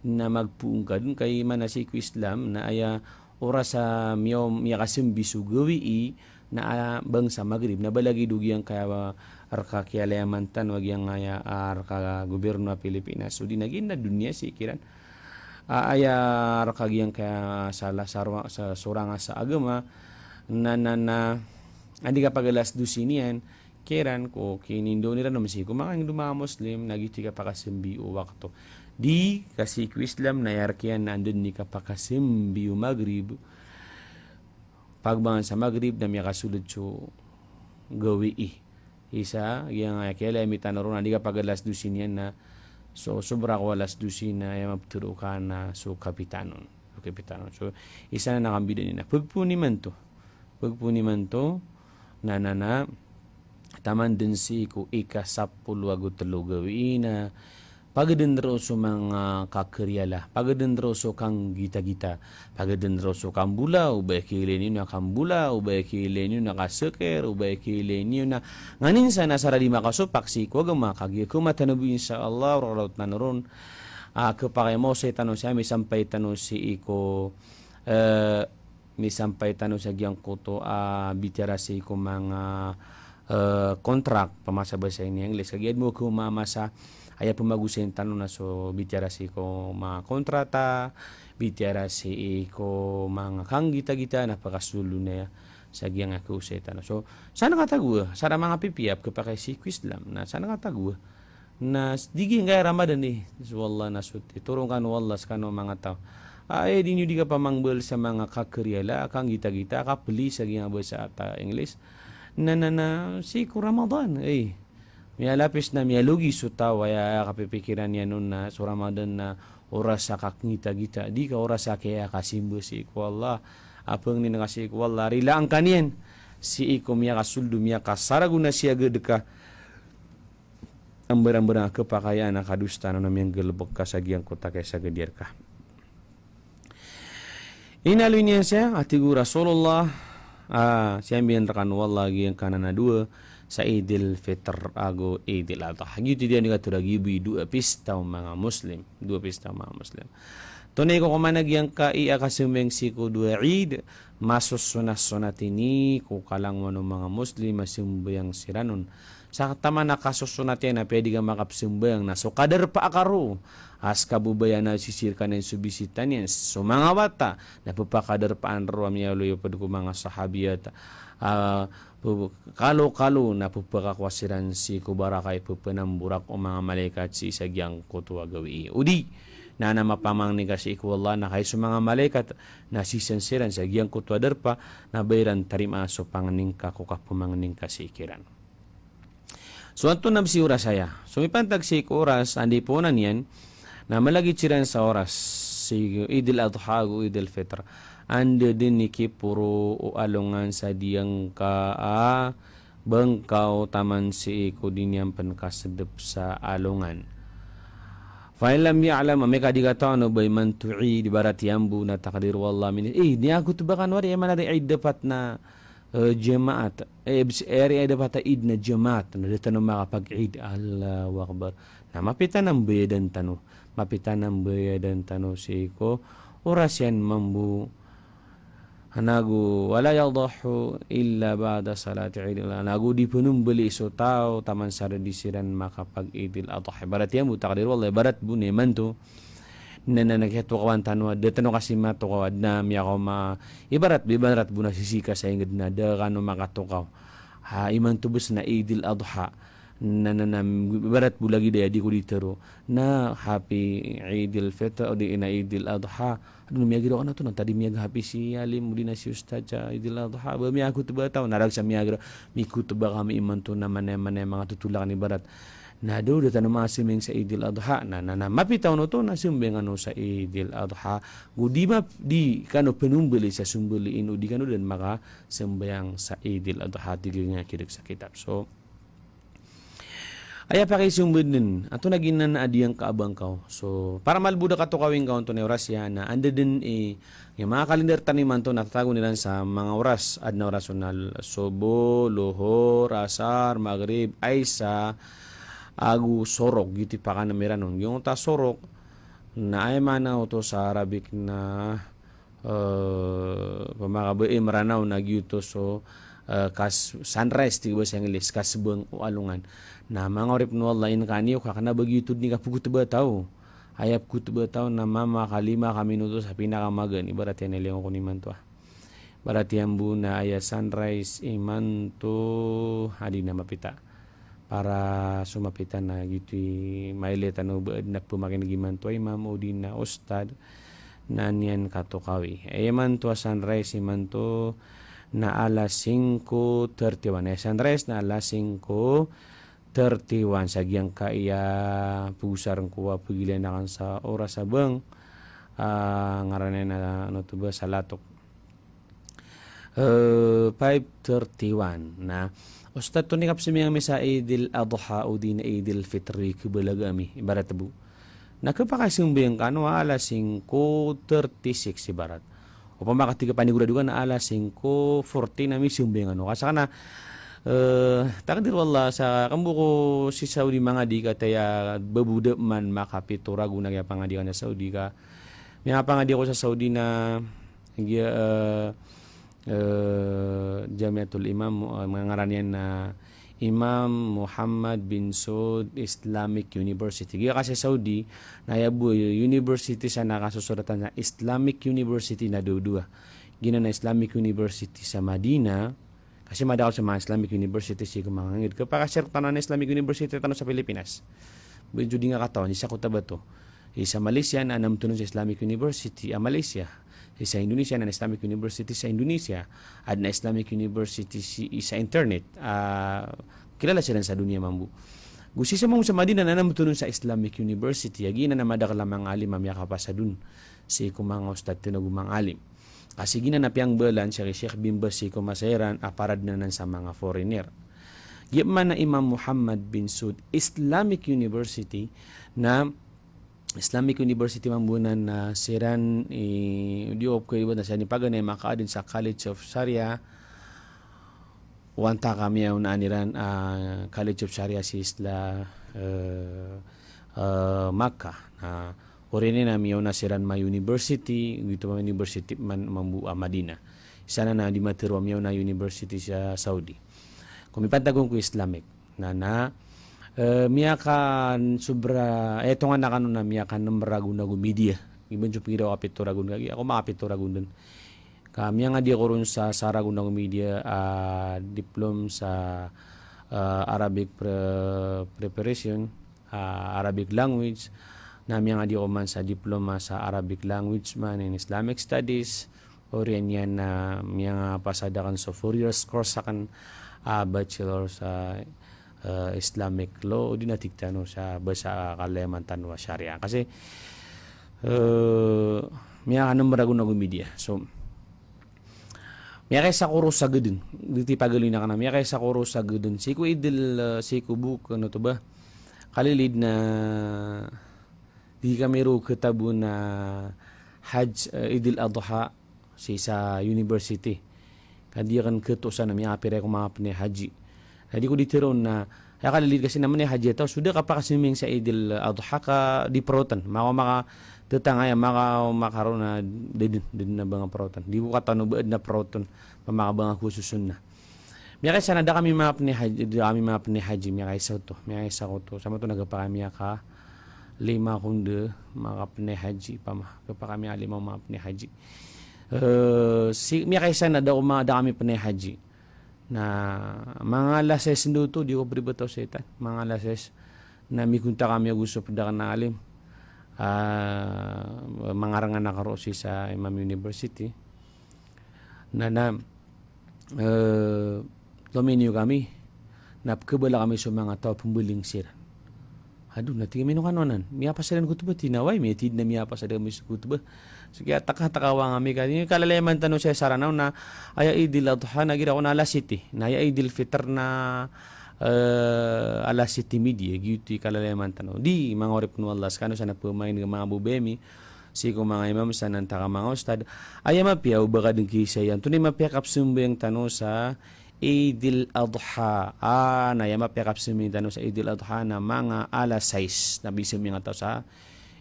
na magpoon ka dn, ka aya maana sii ko Islam na aya oras a miya-, miyakasambi so gawii, na, ah, bangsa Maghrib, na ba lagid o giyangkaya, ah, rka kiyalayaman tano a giyangkaya, ah, rka gobyerno a Pilipinas, odi na giya na doniya sii kiran. Ah, aya rka giyangkaya sala-, sarwa-, sa-, sorang a sa agama, na, na, na, andi kapagalas dosi niyan, kiran ko kinindao iran o masi ko manga Hindu, manga Muslim, na giyoto i kapakasambi o wakto. Di, ka sii ko Islam na aya rk iyan na anda dn i kapakasambi o Maghrib, pagbangan sa Maghrib na miyakasold so gawii. Isa, giyangkaya kiyalayami tano ron na andi kapagalas dosi niyan na so, sobra ko alas dose na aya maptharo ka na so kapitan on. So kapitan on. So, isa na kambida niyan na pagpoon imanto. Pagpoon imanto, na, na, na, taman dn sii ko ikasapolo ago tlo gawii na pagdn roo so manga kakariyala, pagdn roo so kanggitagita, pagdn roo so kambola, o ba kiyailay niyo na kambola, o ba kiyailay niyo na kasaker, o ba kiyailay niyo na nganin sa na sa ra di makasopak sii ko agama, kagiya khaoma tano bo insha Allah, raraot tano ron, ah, khapakay maosay tano sa misampay tano sii ko, eh, misampay tano sa giyangkoto a, ah, bitiara sii ko manga, eh, kontrak, pamasa basa ini English. Kagiya adn o khaoma masa, aya pmagosayn tano na so bitiara sii ko manga kontrata, bitiara sii ko manga kanggitagita, na pakasold on aya sa giyangkaya kaosay tano. So, san katagoa, sa ra manga pipiya a pkhapakay sii ko Islam, na san katagoa. Na s-, di giyangkaya Ramadan i, so Allah na so, itoron kano o Allah skano manga taw. Ay, di niyo di kapamangbal sa manga kakariyala, kanggitagita, kapli sa giyangkaya basa a English. Na, na, na, sii ko Ramadan, ay. Miyalapis na miyalogi so taw, aya, aya kapipikiran iyan on na so Ramadan na oras a kanggitagita, di ka oras a kiyakasimba sii ko Allah. A pangnin ka sii ko Allah, rilaan ka niyan sii ko miyakasold o miyakasaragona sii a gd ka. Ambarambarang a khapakay a na kadosta na miyanggalbk ka sa giyangkoto a kiyasagad iyan rka. Inaloy niyan saya, a tig o Rasulullah, ah, siyambiyan rkano o Allah giyangkanan a dowa, sa Eidil Fitr ago Eidil Adha. Giyoto i di a andi katharo a giyoto i dowa pista o manga Muslim, dowa pista o manga Muslim. Tonaa i kokoman a giyangkai a kasambayang sii ko dowa Eid, masosonasonat ini ko kalangowan o manga Muslim a sambayang siran on. Sa taman a kasosonat iyan a apiya di ka makapsambayang na so kadarpa ka roo a ska bo ba aya na sisii rkaniyan so bisita niyan, so manga wata na pphakadarpaan roo a miyaaloy o pd ko manga sahabiyat, ah, pkhalokalo na pphakakowa siran sii ko baraka i pphanamborak o manga malaikat sii sa giyangkoto a gawii. Odi na, na mapamangni ka sii ko Allah na kay so manga malaikat na sisaan siran sa giyangkoto a darpa na ba iran tarimaa so pangni ngka ko kapmangni ngka sii kiran. So antonaa bs i oras aya? So mipantag sii ko oras, anda i poonan iyan, na malagid siran sa oras sii Eidil Adha ago Eidil Fitr. Anda dn i kiporo o alongan sa diyangka a bangkaw taman sii ko di niyan pn kasdp sa alongan. Fa in lam ya'lam, amay ka di katawan o ba imanto Eid, ibarat iyan bo na takdir o Allah, min-, eh, di ako tbaka wari, aya maana di Eid dapat na eh, jamaat. Eh, bs-, eh, ari a dapat a Eid na jamaat. Na da tano makapag-Eid. Allahu Akbar. Na mapita na mbayadan tano. Mapita na mbayadan tano sii ko oras iyan mambo. Nago, wala yadhahhu illa ba'da salati Eid. Nago di pnmbali so taw taman sa da di siran makapag-Eidil Adha. Ibarat iyan bo takdir o Allah, ibarat bo na imanto na, na, na kiyatokawan tano a da tano kasi matokaw a da na miyakaoma, ibarat, ibarat bo na sisii ka sa ingd na da kano makatokaw. Ha, imanto bs na Eidil Adha. Na, na, na, ibarat bo lagid aya di ko di tharoa na Happy Eidil Fitr, odi na Eidil Adha. Ado na miyagira kano oto na tadi miyaga-happy si alim, odi na si ustadh sa Eidil Adha. Ba miyakhutba taw, na ragsa miyagira, mikhutba kami imanto na manaya-manaya manga totolakan ibarat. Na da o da tano makasambayang sa Eidil Adha. Na, na, na mapita on oto na sambayang kano sa Eidil Adha. Go di ma-, di kano pnmbali sa smbaliin o di kano dn makasambayang sa Eidil Adha, tig iyan a kiyadag sa kitab. So, aya pakismbadn, antonaa giyanan a diyangka a bangkaw. So, para malbod a katokawi ngka on antonaa i oras iyan na anda dn i Iya manga kalindar tano imanto na tatago iran sa manga oras, adn a oras on na l-, sobo, lohor, asar, magrib, isa, ago sorok, giyoto i pakanm iran on. Giyangkoto a sorok na aya maana oto sa Arabic na, eh, pamakabai i Mranaw na giyoto so eh, kas-, sunrise, tig o basa Inglis, kasbang o alongan. Na manga oripn o Allah, inkaniyo ka kna ba giyoto dn i kapkhutba taw. Aya pkhutba taw na mamakalima ka minuto sa pinakamagaan. Ibarat iyan, ilay ngka kon imanto, ah. Ibarat iyan bo na aya sunrise imanto a di na mapita. Para so mapita na giyoto i mailay tano ba adn a pmakin'g imanto a imam odi na ustad na niyan katokawi. Aya imanto a sunrise imanto na alas singko thirty-one. Aya sunrise na alas singko thirty-one. Sa giyangkaya pagosarn ko a pagilayn akn sa oras a bang, ah, ngaran iyan na, ano oto ba, sa latok. Eh, five thirty-one. Na, Ustad, antonaa i kapsambayang ami sa Eidil Adha odi na Eidil Fitr, kabalaga ami, ibarat bo. Na kapakasambayang kano a alas singko thirty-six ibarat. Opama ka tig a panigurado ka na alas singko forty na misambayang kano. Ka sakn na, eh, takdir o Allah, sa kambo ko si Saudi mangadi ka taya baboda man makapito ragon a kiyapangadi akn sa Saudi ka. Miyapangadi ako sa Saudi na giya, eh, eh, Jamiatul Imam, eh, ngaran iyan na Imam Muhammad bin Saud Islamic University. Giya ka sa Saudi, na aya bo university sa nakasosoratan sa Islamic University na dowa-dowa. Giyanan a Islamic University sa Madina, kasi madakl so manga Islamic University sii ko manga ngid. Kapakashare tano a Islamic University tano sa Pilipinas. Ba di ngka katawan, isa ko tabato. Isa Malaysia na adn a mtonon sa Islamic University a Malaysia. Isa Indonesia na adn a Islamic University sa Indonesia. Adn a Islamic University sii sa internet. Ah, kilala siran sa doniya mambo. Go sii sa mambo sa Madina na adn a mtonon sa Islamic University. Aya giyanan na madakl a manga alim a miyakapasad on. Sii ko manga ustad tano ago manga alim. Kasi giyanan a piyangbalan si Sheikh bin Baz sii ko masa iran a paradn anan sa manga foreigner. Giya pman a Imam Muhammad bin Saud Islamic University na Islamic University mambo anan na siran i, di o pkhailay na siran i paganay makaadn sa College of Sharia, o antaa ka miyaonaan iran, ah, College of Sharia sii sa, eh, eh, Makkah. Na oriyan iyan na miyaona siran manga university, giyoto manga university man mambo a Madina. Isa anan a di matero a miyaona a university sa Saudi. Komipantag on ko Islamic. Na, na, eh, miyakasobra, eh, tongan akn on na miyakanem ragon ago media. Giya bo so pinggira o kapito ragon kagiya, ako makapito ragon dn. Ka miyangadi ako ron sa, sa ragon ago media, ah, diploma sa, ah, Arabic pre-, preparation, ah, Arabic language. Na miyangadi ako man sa diploma sa Arabic language man in Islamic studies. Oriyan iyan na miyangapasad akn so four years course akn, ah, bachelor sa, eh, Islamic law, odi na tig tano sa basa a kalalayaman tano a sharia. Kasi, eh, miyakanem ragon ago media. So, miyakaisa ko roo sa gdn. Di ti pagaloy na ka na. Miyakaisa ko roo sa gdn. Sii ko Eidil, eh, sii ko bok, ano oto ba? Kalilid na di kami roo khatabo na Hajj, eh, Eidil Adha sii sa university. Ka di akn khatosan a miyapira ko manga pnay haji. Na di ko di tharoon na, aya kalilid kasi na mnay haji a taw, so da kapakasambayang sa Eidil Adha ka di praotn. Maka, maka tetangaya, maka, makaroon na da dn, da dn a ba nga praotn. Di ko katawan o ba adn a praotn, maka ba nga khususun na. Miyakaisa na da kami manga pnay haji, da kami manga pnay haji, miyakaisa oto, miyakaisa ko oto. Sa mato na khapakay miyaka lima ko ndo, manga pnay haji, pama, khapakay miyaka lima manga pnay haji. Eh, si, miyakaisa na da ko ma-, da kami pnay haji. Na manga alas sais ndo oto, di ko pribataw saitan. Manga alas sais na mikontak kami ago so pd akn a alim. Ah, mangarangan ako roo sii sa Imam University. Na, na, eh, lominiyo kami, na pkhabala kami so manga taw a pmbaling siran. Ado, na tig ami, ino kano anan? Miyapasad anan khotbah? Tig iyan a oway, miyatid na miyapasad ami so khotbah. So kiyataka-taka wang ami ka, ino kalalayaman tano sa Saranaw na aya Eidil Adha na igira ko na alas siyete. Na aya Eidil Fitr na, eh, alas siyete media, giyoto i kalalayaman tano. Di, manga oripn o Allah, skano san a pmain ka manga babay ami, sii ko manga imam san antaa ka manga ustad. Aya mapiya o ba ka dn kiisa iyan. Antonaa i mapiya kapsambayang tano sa Eidil Adha. Ah, na aya mapiya kapsambayang tano sa Eidil Adha na manga alas sais. Na bisambayang a taw sa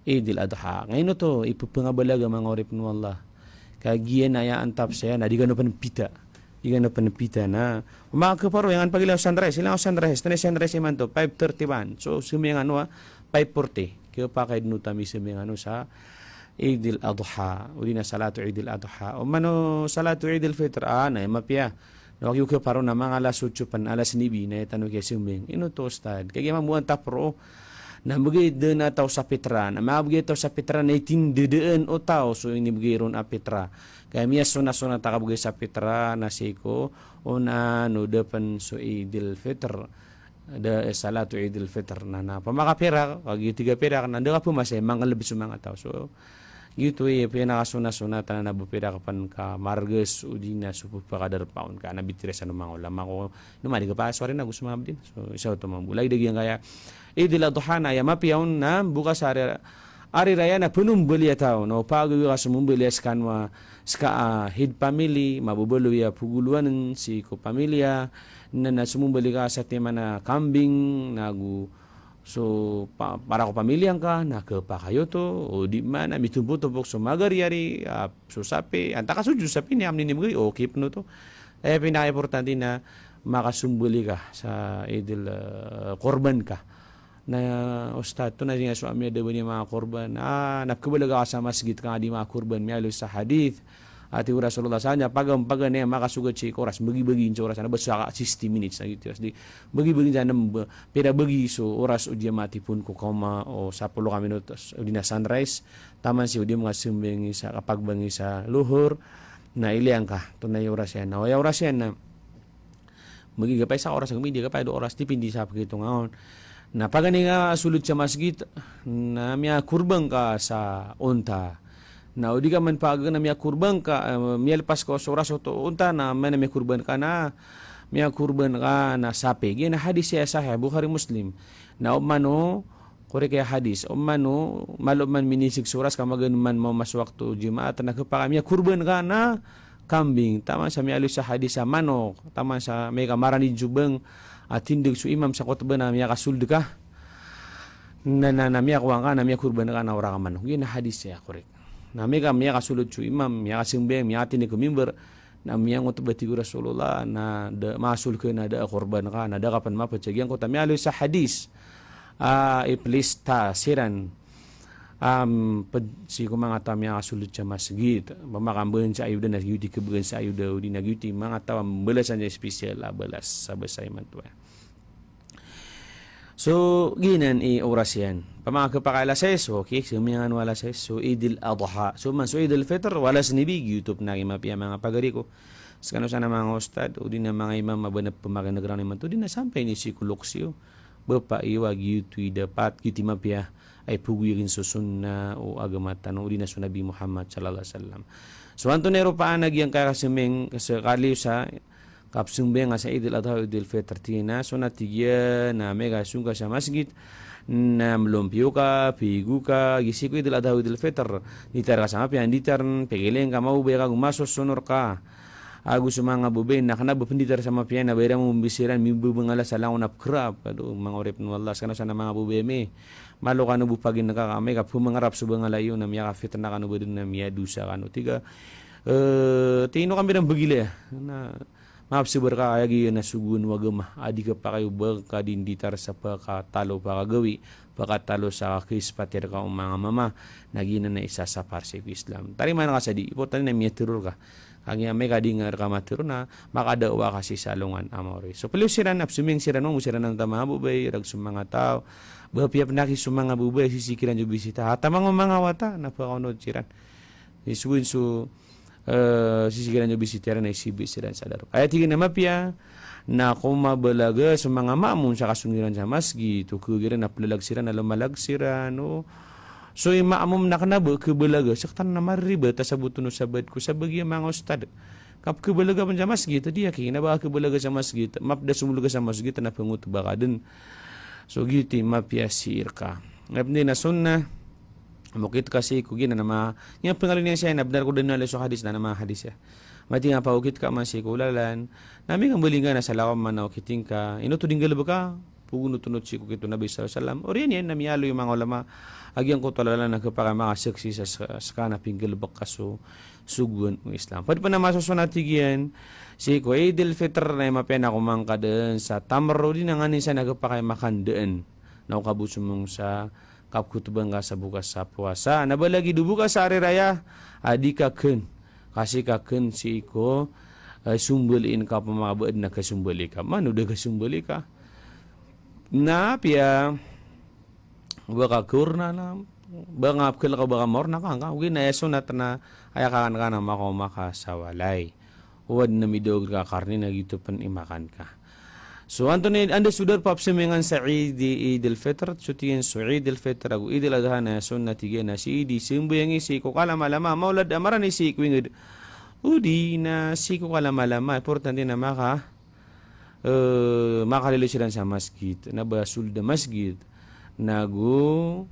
Eidil Adha. Ngayon oto, ipphangabalaga manga oripn o Allah. Kagiya na aya antap saya, na di kano pn pita. Tig iyan a pn pita na. Manga kaparo, iyan pagilay o sunrise, ilang o sunrise, tano i sunrise imanto, five thirty-one. So, semiyang ano a, five forty. Kiyapakay dn oto a misemiyang ano sa Eid al-Adha. Odi na salatu Eid al-Adha. O mano salatu Eid al-Fitr, a, na, mapiya. Na, wagi o kaparo na manga alas otso pn, alas nuebe, na aya tano kiyasemiyang. Ino oto, Ustad? Kagiya mambo antap roo. Na mbgay dn a taw sa pitra. Na mabgay taw sa pitra, na itindadaan o taw so inibgay ron a pitra. Kaya miyasona-sona ta kabgay sa pitra na sii ko onaan o da pn so Eid al-Fitr, da, eh, salatu Eid al-Fitr. Na, na pamakapirak, kagiya tiga pirak, na da ka pmasa, mangalb so manga taw. So, giyoto i pinakasona-sona tano na ba pirak pn ka margas odi na so pphakadarpa on ka na bitirasan o manga ulama ko, no madi ka pa, sorry na, go so manga bdin. So, isa oto mambo. Lagid a giyangkaya Eid al-Adha na aya mapiya on na bokas a ari, ari raya na pnmbaliya taw, no, pagawi ka so mmbaliya skano a, ska, ah, head family, mababaloy a pagolowanan sii ko pamilya, na, na so mmbali ka satiman a kambing, na go so pa, para ko pamilya ngka, na khapakay oto, odi man a mitompotompok so magari-ari, ah, so sapi, antaa ka so diyos sapi niyan a mninimgay, okay pn oto. Eh, pinakaimportante na makasmbali ka sa Eid al, eh, korban ka. Na, Ustad, oto na di nga so amay a da ba niyan makakorban. Ah, na pkhabalaga ka sa masgit ka di makakorban, miyaaloy sa hadith. Ati o Rasulullah sa niyan, pagan, pagan iyan makasogat sii ko oras, bagi-bagi so oras, na ba so sixty minutes na giyoto, di bagi-bagi sa nem, pira bagi so oras o di matipoon ko kaoma o sapolo ka minutos, odi na sunrise, taman sii odi makasembayang sa, kapagbangi sa lohor, na ilay angka, oto na aya oras iyan. Na, aya oras iyan na, Magi ka pay sa oras, magi ka pay dowa oras, dipindi sa paghitonga on. Na paganay ka sold sa masgit, na miyakorban ka sa onta. Na o di ka man paganay na miyakorban ka, eh, miyalpas ka so oras oto onta, na man a miyakorban ka na, miyakorban ka na sapi. Giya na hadis a sahih, Bukhari, Muslim. Na opama o, Korek aya hadis. O mano, malo man minisig so oras ka magaan man mawma so wakto Jumaat, na khapakay a miyakorban ka na kambing. Taman sa miyaaloy sa hadis a manok. Taman sa amay ka maranij so bang a tindg so imam sa khotbah na miyakasold ka. Na, na, na miyakowa ngka, na miyakorban ka na orak a manok. Giya na hadis aya korek. Na amay ka miyakasold so imam, miyakasambayang, miyakatindg ko mimbar, na miyangotba, tig o Rasulullah, na da, masold ka na da a korban ka, na da ka pn mapd sa giyangkoto a miyaaloy sa hadis. Ah, iplista siran, am, pd sii ko manga taw a miyakasold sa masgit. Pamakambagan sa ayoda na giyoto i khabgan sa ayoda, odi na giyoto i manga taw a mbalasan sa special a balas sa basa imanto. So, giyanan i oras iyan. Pamakakhapakay alas sais, okay, so miyangan o alas sais, so Eid al-Adha. So man, so Eid al-Fitr, o alas nuebe, giyoto pn a giya mapiya manga pagari ko. Skano san a manga ustad, odi na manga imam a ba na pamakineg ran imanto, odi na sampay niyo sii ko loks iyo. Bapa iyo a giyoto i dapat, giyoto i mapiya, a ipogoyag iyan so sunnah o agama tano, odi na so Nabi Muhammad sallallahu alaihi wasallam. So antonaa i ropaan a giyangkaya kasambayang, sekali sa, kapsambayang sa Eid al-Adha, Eid al-Fitr, tig iyan a, so na tig iyan a amay ka song ka sa masgit, na mlompiyo ka, pigo ka, giya sii ko Eid al-Adha, Eid al-Fitr, nditar ka sa mapiya, nditar, pegelen ka, mababaya ka, go masosonor ka. Ago so manga babay na kna ba pnditar sa mapiya na ba iran mambo siran mibabangala sa langon a pkhrap. Ado, manga oripn o Allah, skano san a manga babay ami. Malo kano bo pagineka ka, amay ka pmangarap so bangala iyo na miyakafitna kano ba dn na miyadosa kano. Tig a, eh, tig iyan, ino kami ran bagila. Na, maap, sabar ka, aya giya na sogoan o agama a di kapakay o ba ka di nditar sa pakatalo, pakagawi, pakatalo sa kaispatir ka o manga mama, na giyanan i isa sa parsi ko Islam. Tarimaan ka sa di, importante na miyateror ka. Kagiya amay ka di nga rka materor na makadawa ka sii sa alongan a maori. So pliyo siran, na psambayang siran, mambo siran antaa manga babay, rag so manga taw. Ba piya pn aki so manga babay, sisii kiran so bisita. Hatta manga, manga wata, na pakaonod siran. Isogoan so, eh, sisii kiran so bisita iran na isibi siran sa darok. Aya tig iyan a mapiya, na ko mabalaga so manga ma'mum sa kasong iran sa masgit, o kagiya iran na plalag siran, na lomalag siran, o. So i ma'mum na kna ba khabalaga, sektan na mariribat a sabot o sabaad ko sa bagiya manga ustad. Kapkhabalaga pn sa masgit, di aki, na ba khabalaga sa masgit, mapda so mologa sa masgit, na pangotba ka dn. So giyoto i mapiya sii rka. Aya pn di na sunnah, Mokit ka sii ko giyanan a ma, iyan pangaloy niyan siya na bnar ko dn na so hadis na, na manga hadis iyan. Mating a paokit ka man sii ko lalan. Na amay ka mbaling ka na salakaw man a okiting ka. Ino oto di nggalbka? pogonot-onot sii ko kito Nabi sallallahu alaihi wasallam. Oriyan iyan na miyaaloy o manga ulama a giyangkoto a lalan na khapakay makasaksi sa, sa, seka na pinggalebek ka so sogoan o Islam. Ped pen a masosonatig iyan sii ko Eidil Fitr na aya mapiya na ko mangka daan sa tamr odi na nganin san a khapakay makan daan. Na o kabosomong sa kapkhotba ngka sa bokas sa powasa. Na ba lagid o bokas sa ari raya a di ka khan. Ka sii ka khan sii ko, eh, sombaliin ka opama ka ba aden a kasombali ka. Mano da kasombali ka? Na apiya ba ka korna na, ba nga pkhl ka ba ka morna ka, ka. Ogaid na aya sonat na aya kakan ka na makaoma ka sa walay. O aden a midaog rka karni na giyoto pen i makan ka. So antonaa i, anda so darpa a pzambayangan sa Eid, Eidil Fitr, so tig iyan so Eidil Fitr ago Eidil Adha na aya sonat tig iyan na sii di sambayangi sii ko kalamalama, maolad a marani sii ko inged. Odi na sii ko kalamalama, importante na maka, eh, makalilid siran sa masgit, na ba sold a masgit. Nago,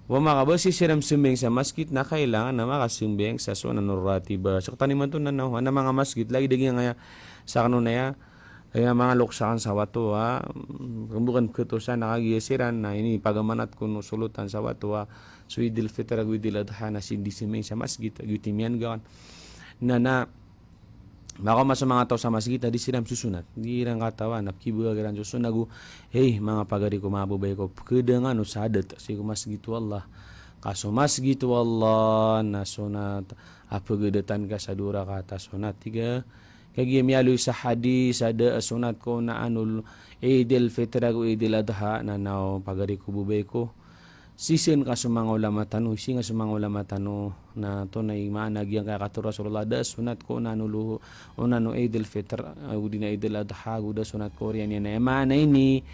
opama ka ba sii siran sambayang sa masgit, na kailangan na makasambayang sa sunan o ratiba. Sektano imanto na, na, na manga masgit, lagid a giyangkaya, sakn on aya, aya manga lokes akn sa watowa, mm, rembekan khatosan na kagiya siran, na inipagamanat ko o solotan sa watowa, so Eidil Fitr ago Eidil Adha na sii di sambayang sa masgit, giyoto i miyaneg akn. Na, na, makaoma so manga taw sa masgit a di siran sosonat. Di iran katawan a pkibagak iran so sonat ago, hey, manga pagari ko, manga babay ko, pkhadangan o sa adat sii ko masgit o Allah. Ka so masgit o Allah na sonat a pkhaadatan ka sa dowa rakaat a sonat, tig a Kagiya miyaaloy sa hadis a da a sonat ko onaan o Eidil Fitr ago Eidil Adha, na, na o pagari ko, babay ko. Sii sen ka so manga ulama tano, sii nga so manga ulama tano, na antonaa i maana giyangkaya katharo o Rasulullah, da a sonat ko onaan o lo-, onaan o Eidil Fitr, ago di na Eidil Adha, ago da a sonat ko oriyan iyan. Aya maana ini,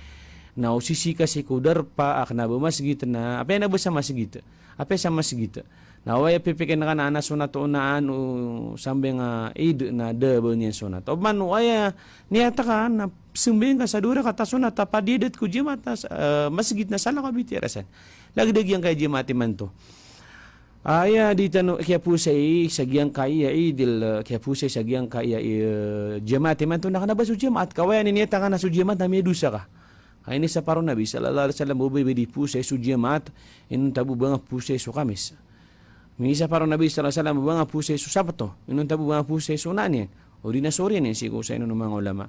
na o sisii ka sii ko darpa a kena ba masgit na, apiya na ba sa masgit. Apiya sa masgit. Na oway a pipikir ka na, na sonat o onaan o sambayang a Eid na da a ba niyan sonat. Opama o aya niyat ka na sambayang ka sa dowa rakaat a sonat a padiadat ko jamaat na sa, eh, masgit na salakaw a bitiyara san. Lagid a giyangkaya jamaat imanto. Aya di tano kiyaposai sa giyangkaya Eidil, eh, kiyaposai sa giyangkaya, eh, jamaat imanto na kena ba so jamaat ka, oway a niyat ka na so jamaat na miyadosa ka. Ka inisapar o Nabi sallallahu alaihi wasallam o ba i ba di posai so jamaat, inonta bo ba nga posai so Kamis. Minisapar o Nabi sallallahu alaihi wasallam o ba nga posai so Sabto, inonta bo ba nga posai so onaan iyan. O di na so oriyan iyan sii ko osayn o manga ulama.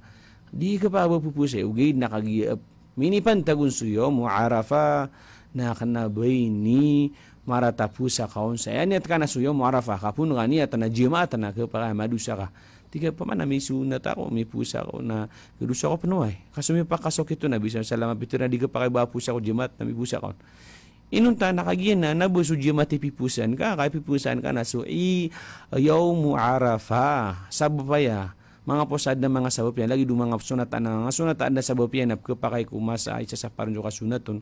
Di ka pa ba poposai, ogaid na kagiya, eh, minipantag on so Yawmu Arafah, na kena ba ini marata posa ka on sa aya niyat ka na so Yawmu Arafah, ka phoon ka niyat na jamaat na khapakay madosa ka. Tig ka, opama na misonat ako, miposa ako na kadosa ako pen oway. Ka so mipakasokit o Nabi sallallahu alaihi wasallam a pitharo na di khapakay ba posa ko jamaat na miposa ka on. Inonta na kagiya na, na ba so jamaat i piposaan ka, ka i piposaan ka na so i, Yawmu Arafah. Sabap aya, manga posa aden a manga sabap iyan, lagid o manga sonat aden a, manga sonat aden a sabap iyan a pkhapakay ko masa a isa sa paron so kasonat on.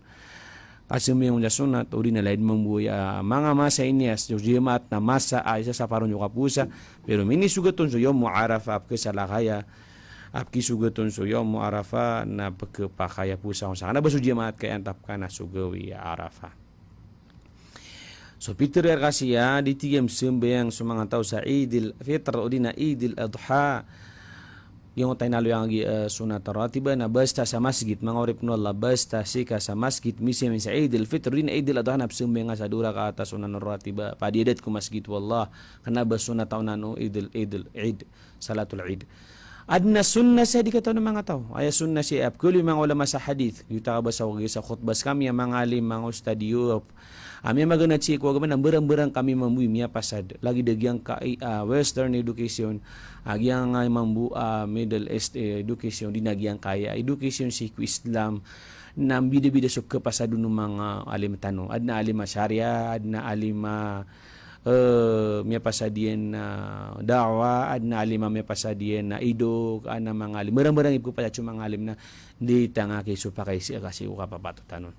Kasambayang on sa sonat, o di na lagid mambo aya manga masa ini a so jamaat na masa a isa sa paron so kaposa, pero minisogat on so Yawmu Arafah a pkhasalakaya, a pkisogat on so Yawmu Arafah na pkhapakay a posa on sa kena ba so jamaat ka aya antap ka na so gawii a Arafah. So pitharo iyan rka siya, di tig iyan sambayang so manga taw sa Eidil Fitr o di na Eidil Adha. Giyangkoto a inaloy angkai a, eh, sonat a ratiba na basta sa masgit, manga oripen o Allah, basta sii ka sa masgit, misambayang sa Eidil Fitr, o di na Eidil Adha na pzambayang ka sa dowa rakaat a sunan o ratiba, padiadat ko masgit o Allah, kena ba sonat a onaan o Eidil, Eidil, Eid, Salatul Eid. Aden a sunnah siya di katawan o manga taw. Aya sunnah siya, a pkhaaloy o manga ulama sa hadith. Giyoto a kabasa ko kagiya sa khutbah skami a manga alim, manga ustadh iyo, a miyamaganad sii ko agama na mbarangbarang kami mambo i miyapasad. Lagid a giyangkai a, ah, Western education, a giyangkai mambo a, ah, Middle East, eh, education, di na giyangkai a, ah, education sii ko Islam. Na mbidabida so kapasad o manga alim tano. Aden a alim a Sharia, aden a alim a, eh, miyapasad iyan a da'wah, aden a alim a miyapasad iyan a idok, aden a manga alim. Mbarangbarang i pkhapasad so manga alim na di tangaki so pakaisi a kasi o kapapatotan on.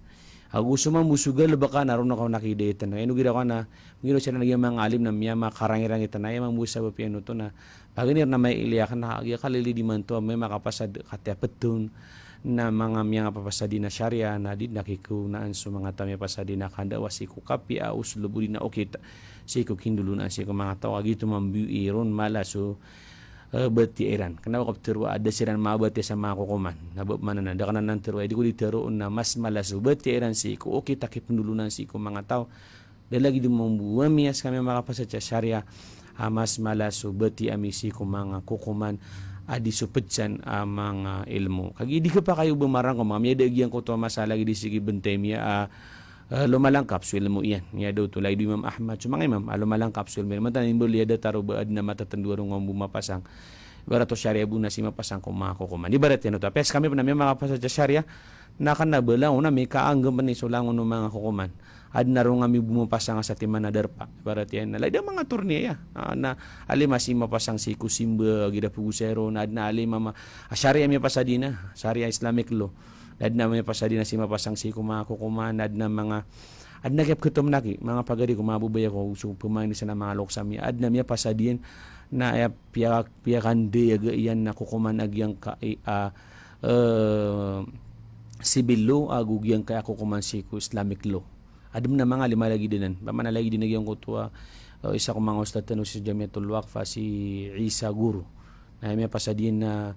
Ago so mambo so galebek a na ron ako nakidayatan. Ino gira ko na, ino siran a giya manga alim na miyamakarangirangit na aya mambo sabap iyan oto na paganir na maiilay aken na kagiya kalilid imanto a miyamakapasad katii a peton na manga miyangapapasad iyan a Sharia na di na kikoonaan so manga taw a miyapasad iyan a kandawa sii ko kapiya a uslub odi na okit sii ko kindolonaan sii ko manga taw a giyoto mambo i ron mala so eh, batiya iran. Kena o kaptharoa a da siran mabatiya sa manga kokoman. Na ba pman anan, da kena nan tharoa, di ko di tharoon na mas mala so batiya iran sii ko okit a kipndolonan sii ko manga taw. Da lagid o mambo a miyas kami makapasad sa sharia, a mas mala so batiya ami sii ko manga kokoman a di so ped san a manga ilmo. Kagiya di khapakay o ba marangkom a miyada a giyangkoto a masa lagid i sii ki Ibn Taymiyyah a, eh, lomalangkap so ilmo iyan. Miyada oto lagid o Imam Ahmad, so manga imam a lomalangkap so ilmo iyan. Mantan imbal iya datar o ba aden a matatendo a ron mambo mapasang. Ibarat o sharia bo na sii mapasang ko manga kokoman. Ibarat iyan oto a pes kami pn a miyamakapasad sa sharia, na kena ba langon ami kaanggem pn i so langon o manga kokoman. Aden a ron ami bo mapasang a satiman a darpa. Ibarat iyan na lagid a manga attorney aya. Ah, na alim a sii mapasang sii ko simba, igira pagosay ron, na aden a alim a ma-, a sharia miyapasad iyan a, sharia Islamic law. Na aden a miyapasad iyan a sii mapasang sii ko manga kokoman, na aden a manga, aden a kiyapkhatom na ki, manga pagari ko, manga babay ako, so pemain isan a manga loks ami, aden a miyapasad iyan na aya piya-, piyakandayaga iyan na kokoman a giyangkai a, eh, civil law ago giyangkai a kokoman sii ko Islamic law. Aden a manga alim a lagid anan. Ba mana lagid anan giyangkoto a, eh, isa ko manga ustadh tano sii sa Jamiatul Waqf a si Isa Guru. Na miyapasad iyan na,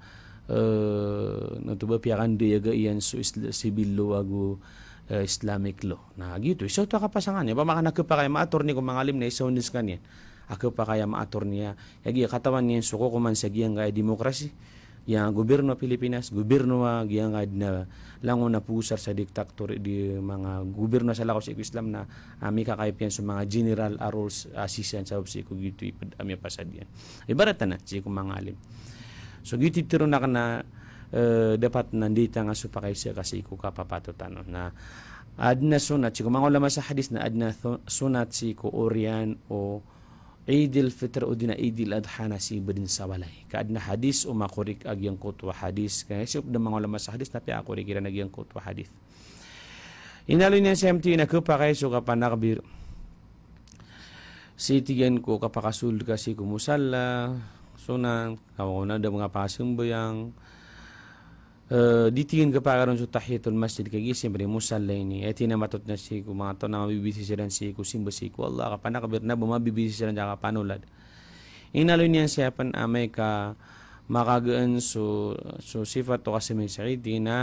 eh, na oto ba piyakandayaga iyan so Isla-, civil law ago, eh, Islamic law. Na giyoto, isa oto a kapasangan iyan. Ba mana khapakay a ma-attorney ko manga alim na isa on den sekaniyan a khapakay a ma-attorney a. Kagiya katawan iyan so kokoman sa giyangkai a demokrasi, giyangkai a gobyerno a Pilipinas, gobyerno a giyangkai a aden a langon a pagosar sa diktator, di manga gobyerno a salakaw sii ko Islam na, ah, mikakayap iyan so manga general a rules a sii san sabap sii ko giyoto i ped a miyapasad iyan. Ibarat anan sii ko manga alim. So giyoto i tero na kena, eh, dapat na nditanga so pakaiza ka sii ko kapapatot tano. Na aden a sonat sii ko manga ulama sa hadis na aden a so-, sonat sii ko oriyan o Eid al-Fitr odi na Eid al-Adha na sii ba den sa walay. Ka aden a hadis o makorik a giyangkoto a hadis. Ka sii ko ped a manga ulama sa hadis na piyakorik iran a giyangkoto a hadis. Inaloy niyan sa M T na khapakay so kapanakbir. Sii tigan ko kapakasold ka sii ko musalla, sonat, ka o na da manga pakasambayang, eh, di tigan ka pakaron so tahiyatul masjid kagiya siyempre musalla ini. Aya tig iyan a matot na sii ko manga taw na mabibisi siran sii ko simba sii ko Allah, kapanakbir na ba mabibisi siran sa kapanolad. Inaloy niyan saya pen amay ka makagaan so, so sifat o kasambayang sa Eid, tig iyan a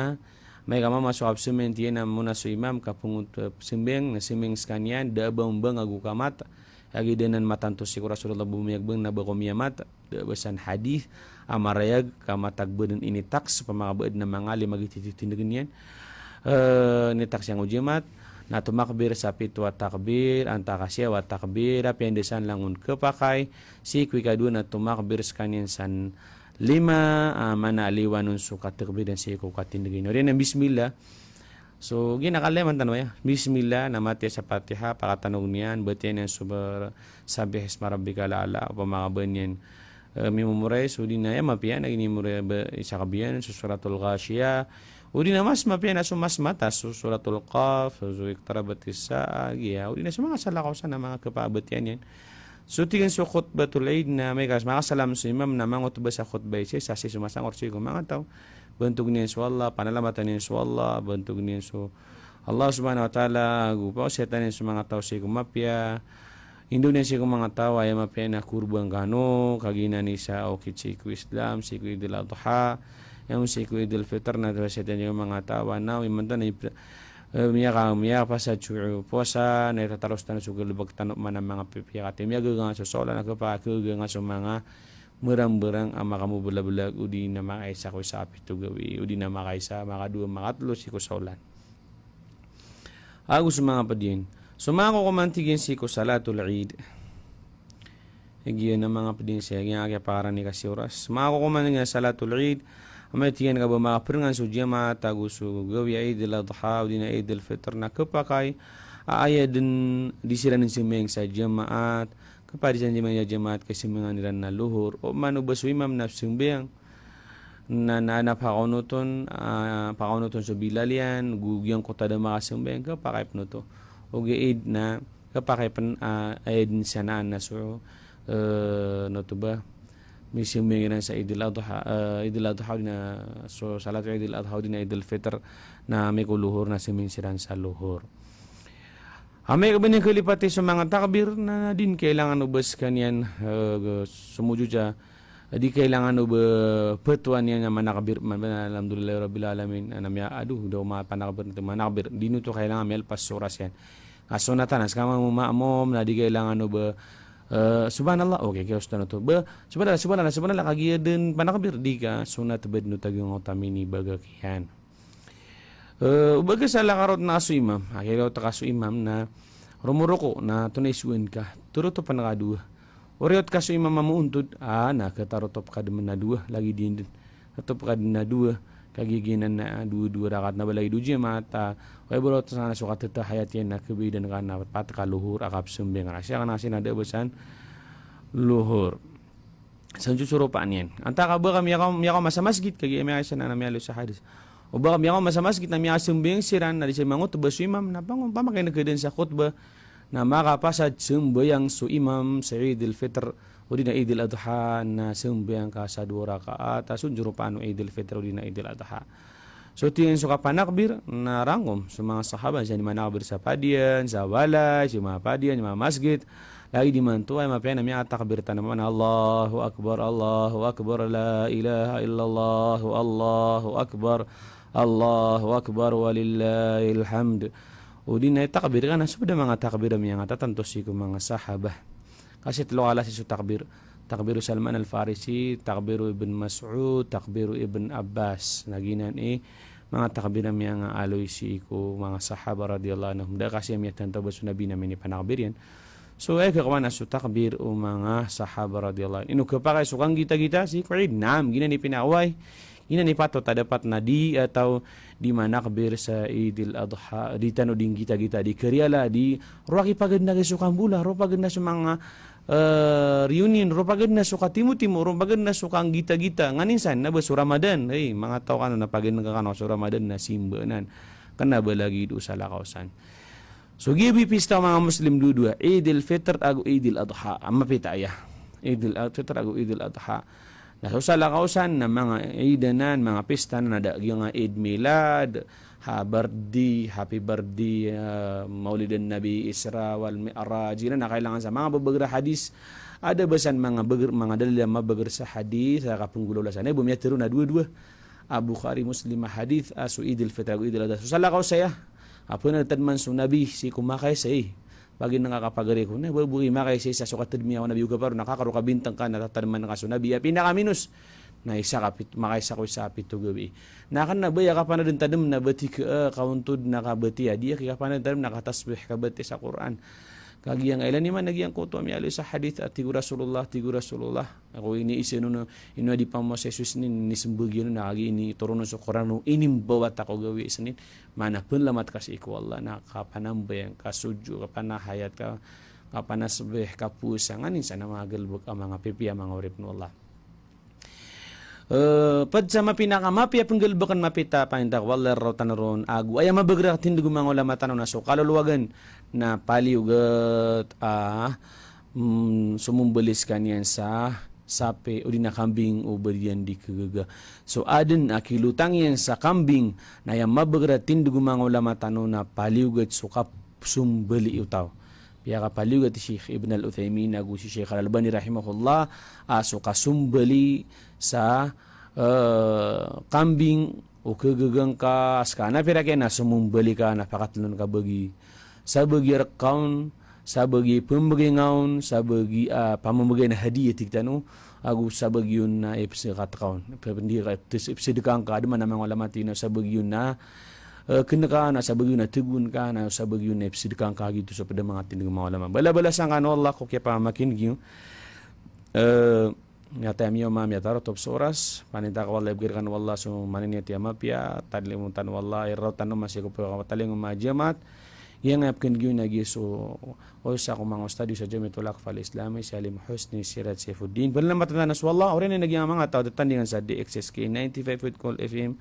amay ka mama so kapsambayang, tig iyan a mona so imam ka pngot, eh, sambayang, na sambayang sekaniyan, da a ba mbang ago ka mat. Kagiya da anan matanto sii ko Rasulullah bo miyagbang na ba ko miyamat. Da a ba san hadis a marayag ka matag ba den initaks, opama ka ba aden a manga alim a gii titindegen iyan, eh, initaks iyan ko jamaat, na tomakbir sa pito a takbir, antaa ka siyaw a takbir, apiya anda san langon khapakay, sii ko ikadowa na tomakbir sekaniyan san lima, ah, mana a liwan on so katakbir iyan sii ko katindeg iyan. Oriyan a bismillah, so, giya na kalaiman tano aya. Bismillah, na matiya sa Fatiha, pakatanog niyan, batiya niyan so ba-, Sabbih isma rabbikal a'la, opama ka ba niyan, eh, mimemorize, odi na aya mapiya na gii mimemorize ba isa ka biyan, so Suratul Ghashiyah, odi na mas mapiya na so mas matas, so Suratul Qaf, so Iqtarabatis Sa'ah, giya, odi na so manga salakaw san a manga kapabatiya niyan. So tig iyan so khutbatul Eid na amay ka makasalam so imam na mangotba sa khutbah isa, isa sii so masangor sii ko manga taw. Bantog niyan so Allah, panalamatan iyan so Allah, bantog niyan so Allah Subhanahu wa Ta'ala, ago paosiyatan iyan so manga taw sii ko mapiya. Indoon iyan sii ko manga taw a aya mapiya na korban kano, kagiya nan isa a okit sii ko Islam, sii ko Eid al-Adha, aya on sii ko Eid al-Fitr na paosiyatan iyan so manga taw a na, imanto na ip-, eh, miyaka-, miyakapasad so powasa, na itataros tano so galebek tano mana manga pipiyakati. Miyagaga so saolan, na khapakay a gaga so manga mbarambarang a makamobelabelag, odi na makaisa ko isa a pito gawii, odi na makaisa, makadowa, makatelo sii ko saolan. Ago so manga ped iyan. So manga kokoman tig iyan sii ko Salatul Eid. Giya na manga ped iyan sii, giya nga kiyapakarani ka sii oras. Manga kokoman tig iyan a Salatul Eid, amay tig iyan ka ba makaperengan so jamaat ago so gawii a Eid al-Adha, odi na Eid al-Fitr, na khapakay a aya den di siran sambayang sa jamaat, khapakay di siran sambayang sa jamaat ka sambayangan iran na lohor. Opama o ba so imam na sambayang, na, na, na pakaonoton, ah, pakaonoton so bilal iyan, go giyangkoto a da makasambayang, khapakay pen oto. Ogaid na, khapakay pen, ah, aya den sanaan na so, eh, oto ba, misambayang iran sa Eid al-Adha, eh, Eid al-Adha, odi na so Salatul Eid al-Adha, odi na Eid al-Fitr, na amay ko lohor na sambayang siran sa lohor. Amay ka ba niyan kalipati so manga takbir, na di niyan kailangan o ba sekaniyan, eh, somojo sa Di kailangan o ba petowan iyan a manakbir, man, man, alhamdulillahi rabbil alamin, na miya, aduh, da o mapanakbir, na manakbir. Di oto kailangan miyalpas so oras iyan. Ka sonat anan, ska mambo ma'mum, na di kailangan o ba, eh, subhanallah, okay, kiyostan oto. Ba, subhanallah, subhanallah, subhanallah, kagiya den panakbir, di ka sonat ba den oto a giyangkoto a minibaga kiyan. Eh, o ba ka salakaw roo na so imam, a kiyagaw ta ka so imam na romoroko, na tonaa i sowan ka, torotopan ka dowa. Oriyan ka so imam a moontod, a, na katarotop ka den a dowa, lagid iyan den. Tarotop ka den a dowa, kagiya giyanan na dowa-dowa rakaat na ba lagid o jamaat, a, oway ba roo ta sana so katatahiyat iyan na kabaidan ka na pat ka lohor, a kapsambayang ka na. Siya ka na sii na da ba san lohor. San so soropaan iyan. Antaa ka ba ka miyaka-, miyakaoma sa masgit, kagiya miyakaisa na miyaaloy sa hadis. O ba ka miyakaoma sa masgit na miyakasambayang siran, na di siran mangotba so imam, na pang-, pamakineg ka den sa khotbah, na makapasad sambayang so imam sa Eid al-Fitr, odi na Eid al-Adha, na sambayang ka sa dowa rakaat, a so soropaan o Eid al-Fitr, odi na Eid al-Adha. So tiyan so kapanakbir, na rangkom so manga sahaba, siran i manakbir sa padiyan, sa walay, sa manga padiyan, sa manga masgit, lagid imanto a mapiya na miyatakbir tano man, Allahu Akbar, Allahu Akbar, la ilaha illallah, Allahu Akbar, Allahu Akbar, walillahil hamd. Odi na i takbir ka na so pd a manga takbir a miyangatatanto sii ko manga sahaba. Ka sii tlo kala sii so takbir. Takbir o Salman Al-Farisi, takbir o Ibn Mas'ud, takbir o Ibn Abbas. Na giyanan i manga takbir a miyangaaloy sii ko manga sahaba radiyallahu anhum. Da ka sii a miyatanto ba so Nabi na minipanakbir iyan. So, aya khakowa na so takbir o manga sahaba radiyallahu anhum. Ino khapakay so kanggitagita sii ko Eid? Naam, giyanan i pinakaoway. Giyanan i patot a dapat na di, atawa di manakbir sa Eid al-Adha, di tano di nggitagita, di kariyala, di roo a kipagadna so kambola, roo pagadna so manga, eh, reunion, roo pagadna so katimotimo, roo pagadna so kanggitagita. Nganin san, na ba so Ramadan, ay, manga taw kano na pagadna ka kano so Ramadan na simba anan. Kena ba lagid o salakaw san. So giya bo i pista o manga Muslim dowa-dowa, Eid al-Fitr ago Eid al-Adha. A mapita aya. Eid al-Fitr ago Eid al-Adha. Na so salakaw san na manga Eid anan, manga pista anan, na da giyangkai a Eid Milad, ha birthday, happy birthday, ah, Maulid an-Nabi, Isra wal Mi'raj. Giyanan na kailangan sa manga babager a hadis. A da ba san manga bager, manga dalil a mabager sa hadis, a kapenggolawla san. Aya bo miyatharo na dowa-dowa a Bukhari, Muslim a hadis, a so Eid al-Fitr ago Eid al-Adha. So salakaw saya, a phanadtad man so Nabi sii ko makaisa i pagadna ka kapagari ko, na ba bo i makaisa-isa so katadmiya o Nabi o gaparo na kakaro ka bintang ka na tatadman ka so Nabi a pinakaminos. Na isa ka pit-, makaisa ko isa a pito gawii. Na kena ba aya kapanadtad na ba tig ka, eh, kaontod na kabatiya, di aya kapanadtad na katasbih, kabatiya sa Qur'an. Kagiya ngailan iman a giyangkoto a miyaaloy sa hadis a tig o Rasulullah, tig o Rasulullah. Ako ini isa ino, ino a di pamowasa i so Isnin, ini sembag iyo na kagiya ini toronon so Qur'an o inimbawata ko gawii Isnin. Mana penlamat ka sii ko Allah, na kapanambayang ka, sujud, kapanahayat ka, kapanasbih, kapowasa, nganin san a manga galebek a manga pipiya a manga oripn o Allah. Eh, ped sa mapinakamapiya a penggalebeken, mapita, paninta ko Allah, roo tano ron ago aya mabager a tindeg o manga ulama tano na so kalolowagan na paliyogat a, mm, somombali sekaniyan sa sapi odi na kambing o ba diyan di kegaga. So aden a kilotang iyan sa kambing, na aya mabager a tindeg o manga ulama tano na paliyogat so kapsombali o taw. Piyakapaliyogat i Sheikh Ibn Al-Uthaymin ago si Sheikh Al-Albani rahimahullah, a so kasombali sa, eh, kambing o kegaga ngka, a sekaniyan a pira kiyan a somombali ka na pakatlo ka bagi. Sabagi a rek ka on, sabagi a pembegay ngka on, sabagi a, ah, pamembegay na hadiya tig tano, ago sabagi on na ipsekat ka on. Ipsekat ka, ipsekat ka, aden man a manga ulama tino, sabagi on na, eh, ken ka, na sabagi on na tegon ka, na sabagi on na ipsekat ka, giyoto so ped a manga tindeg o manga ulama. Balabalasan kano o Allah ko kiyapamakineg iyo. Eh, Aya miyaoma, miyatarotop so oras, paninta ko Allah, ibegay rekano o Allah so maniniyat a mapiya, talingoma tano o Allah, iraw tano masii ko pekatalingoma a jamaat. Giyangkaya pekeneg iyo na giya so, o isa ko manga ustadh sa Jamiatul Waqf Al-Islami, si Alim Husni Siraj Saifuddin. Panalamatan tano so Allah, oriyan iyan a giyangkaya manga taw a tatandingan sa D X S K ninety-five point one F M,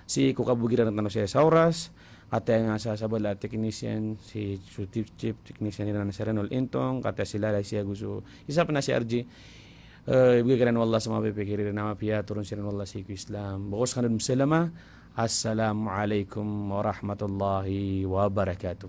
sii ko kabogiran tano sa oras, kataya nga sa sabala technician, si, so chief, chief technician iran na si Renol Intong, kataya si Lalay si Aguso, isa pen a si R J, Eh, ibegay kiran o Allah so mapipiya, kiran a mapiya, toron siran o Allah sii ko Islam. Bokos kano dn salama. Assalamu alaikum warahmatullahi wabarakatuh.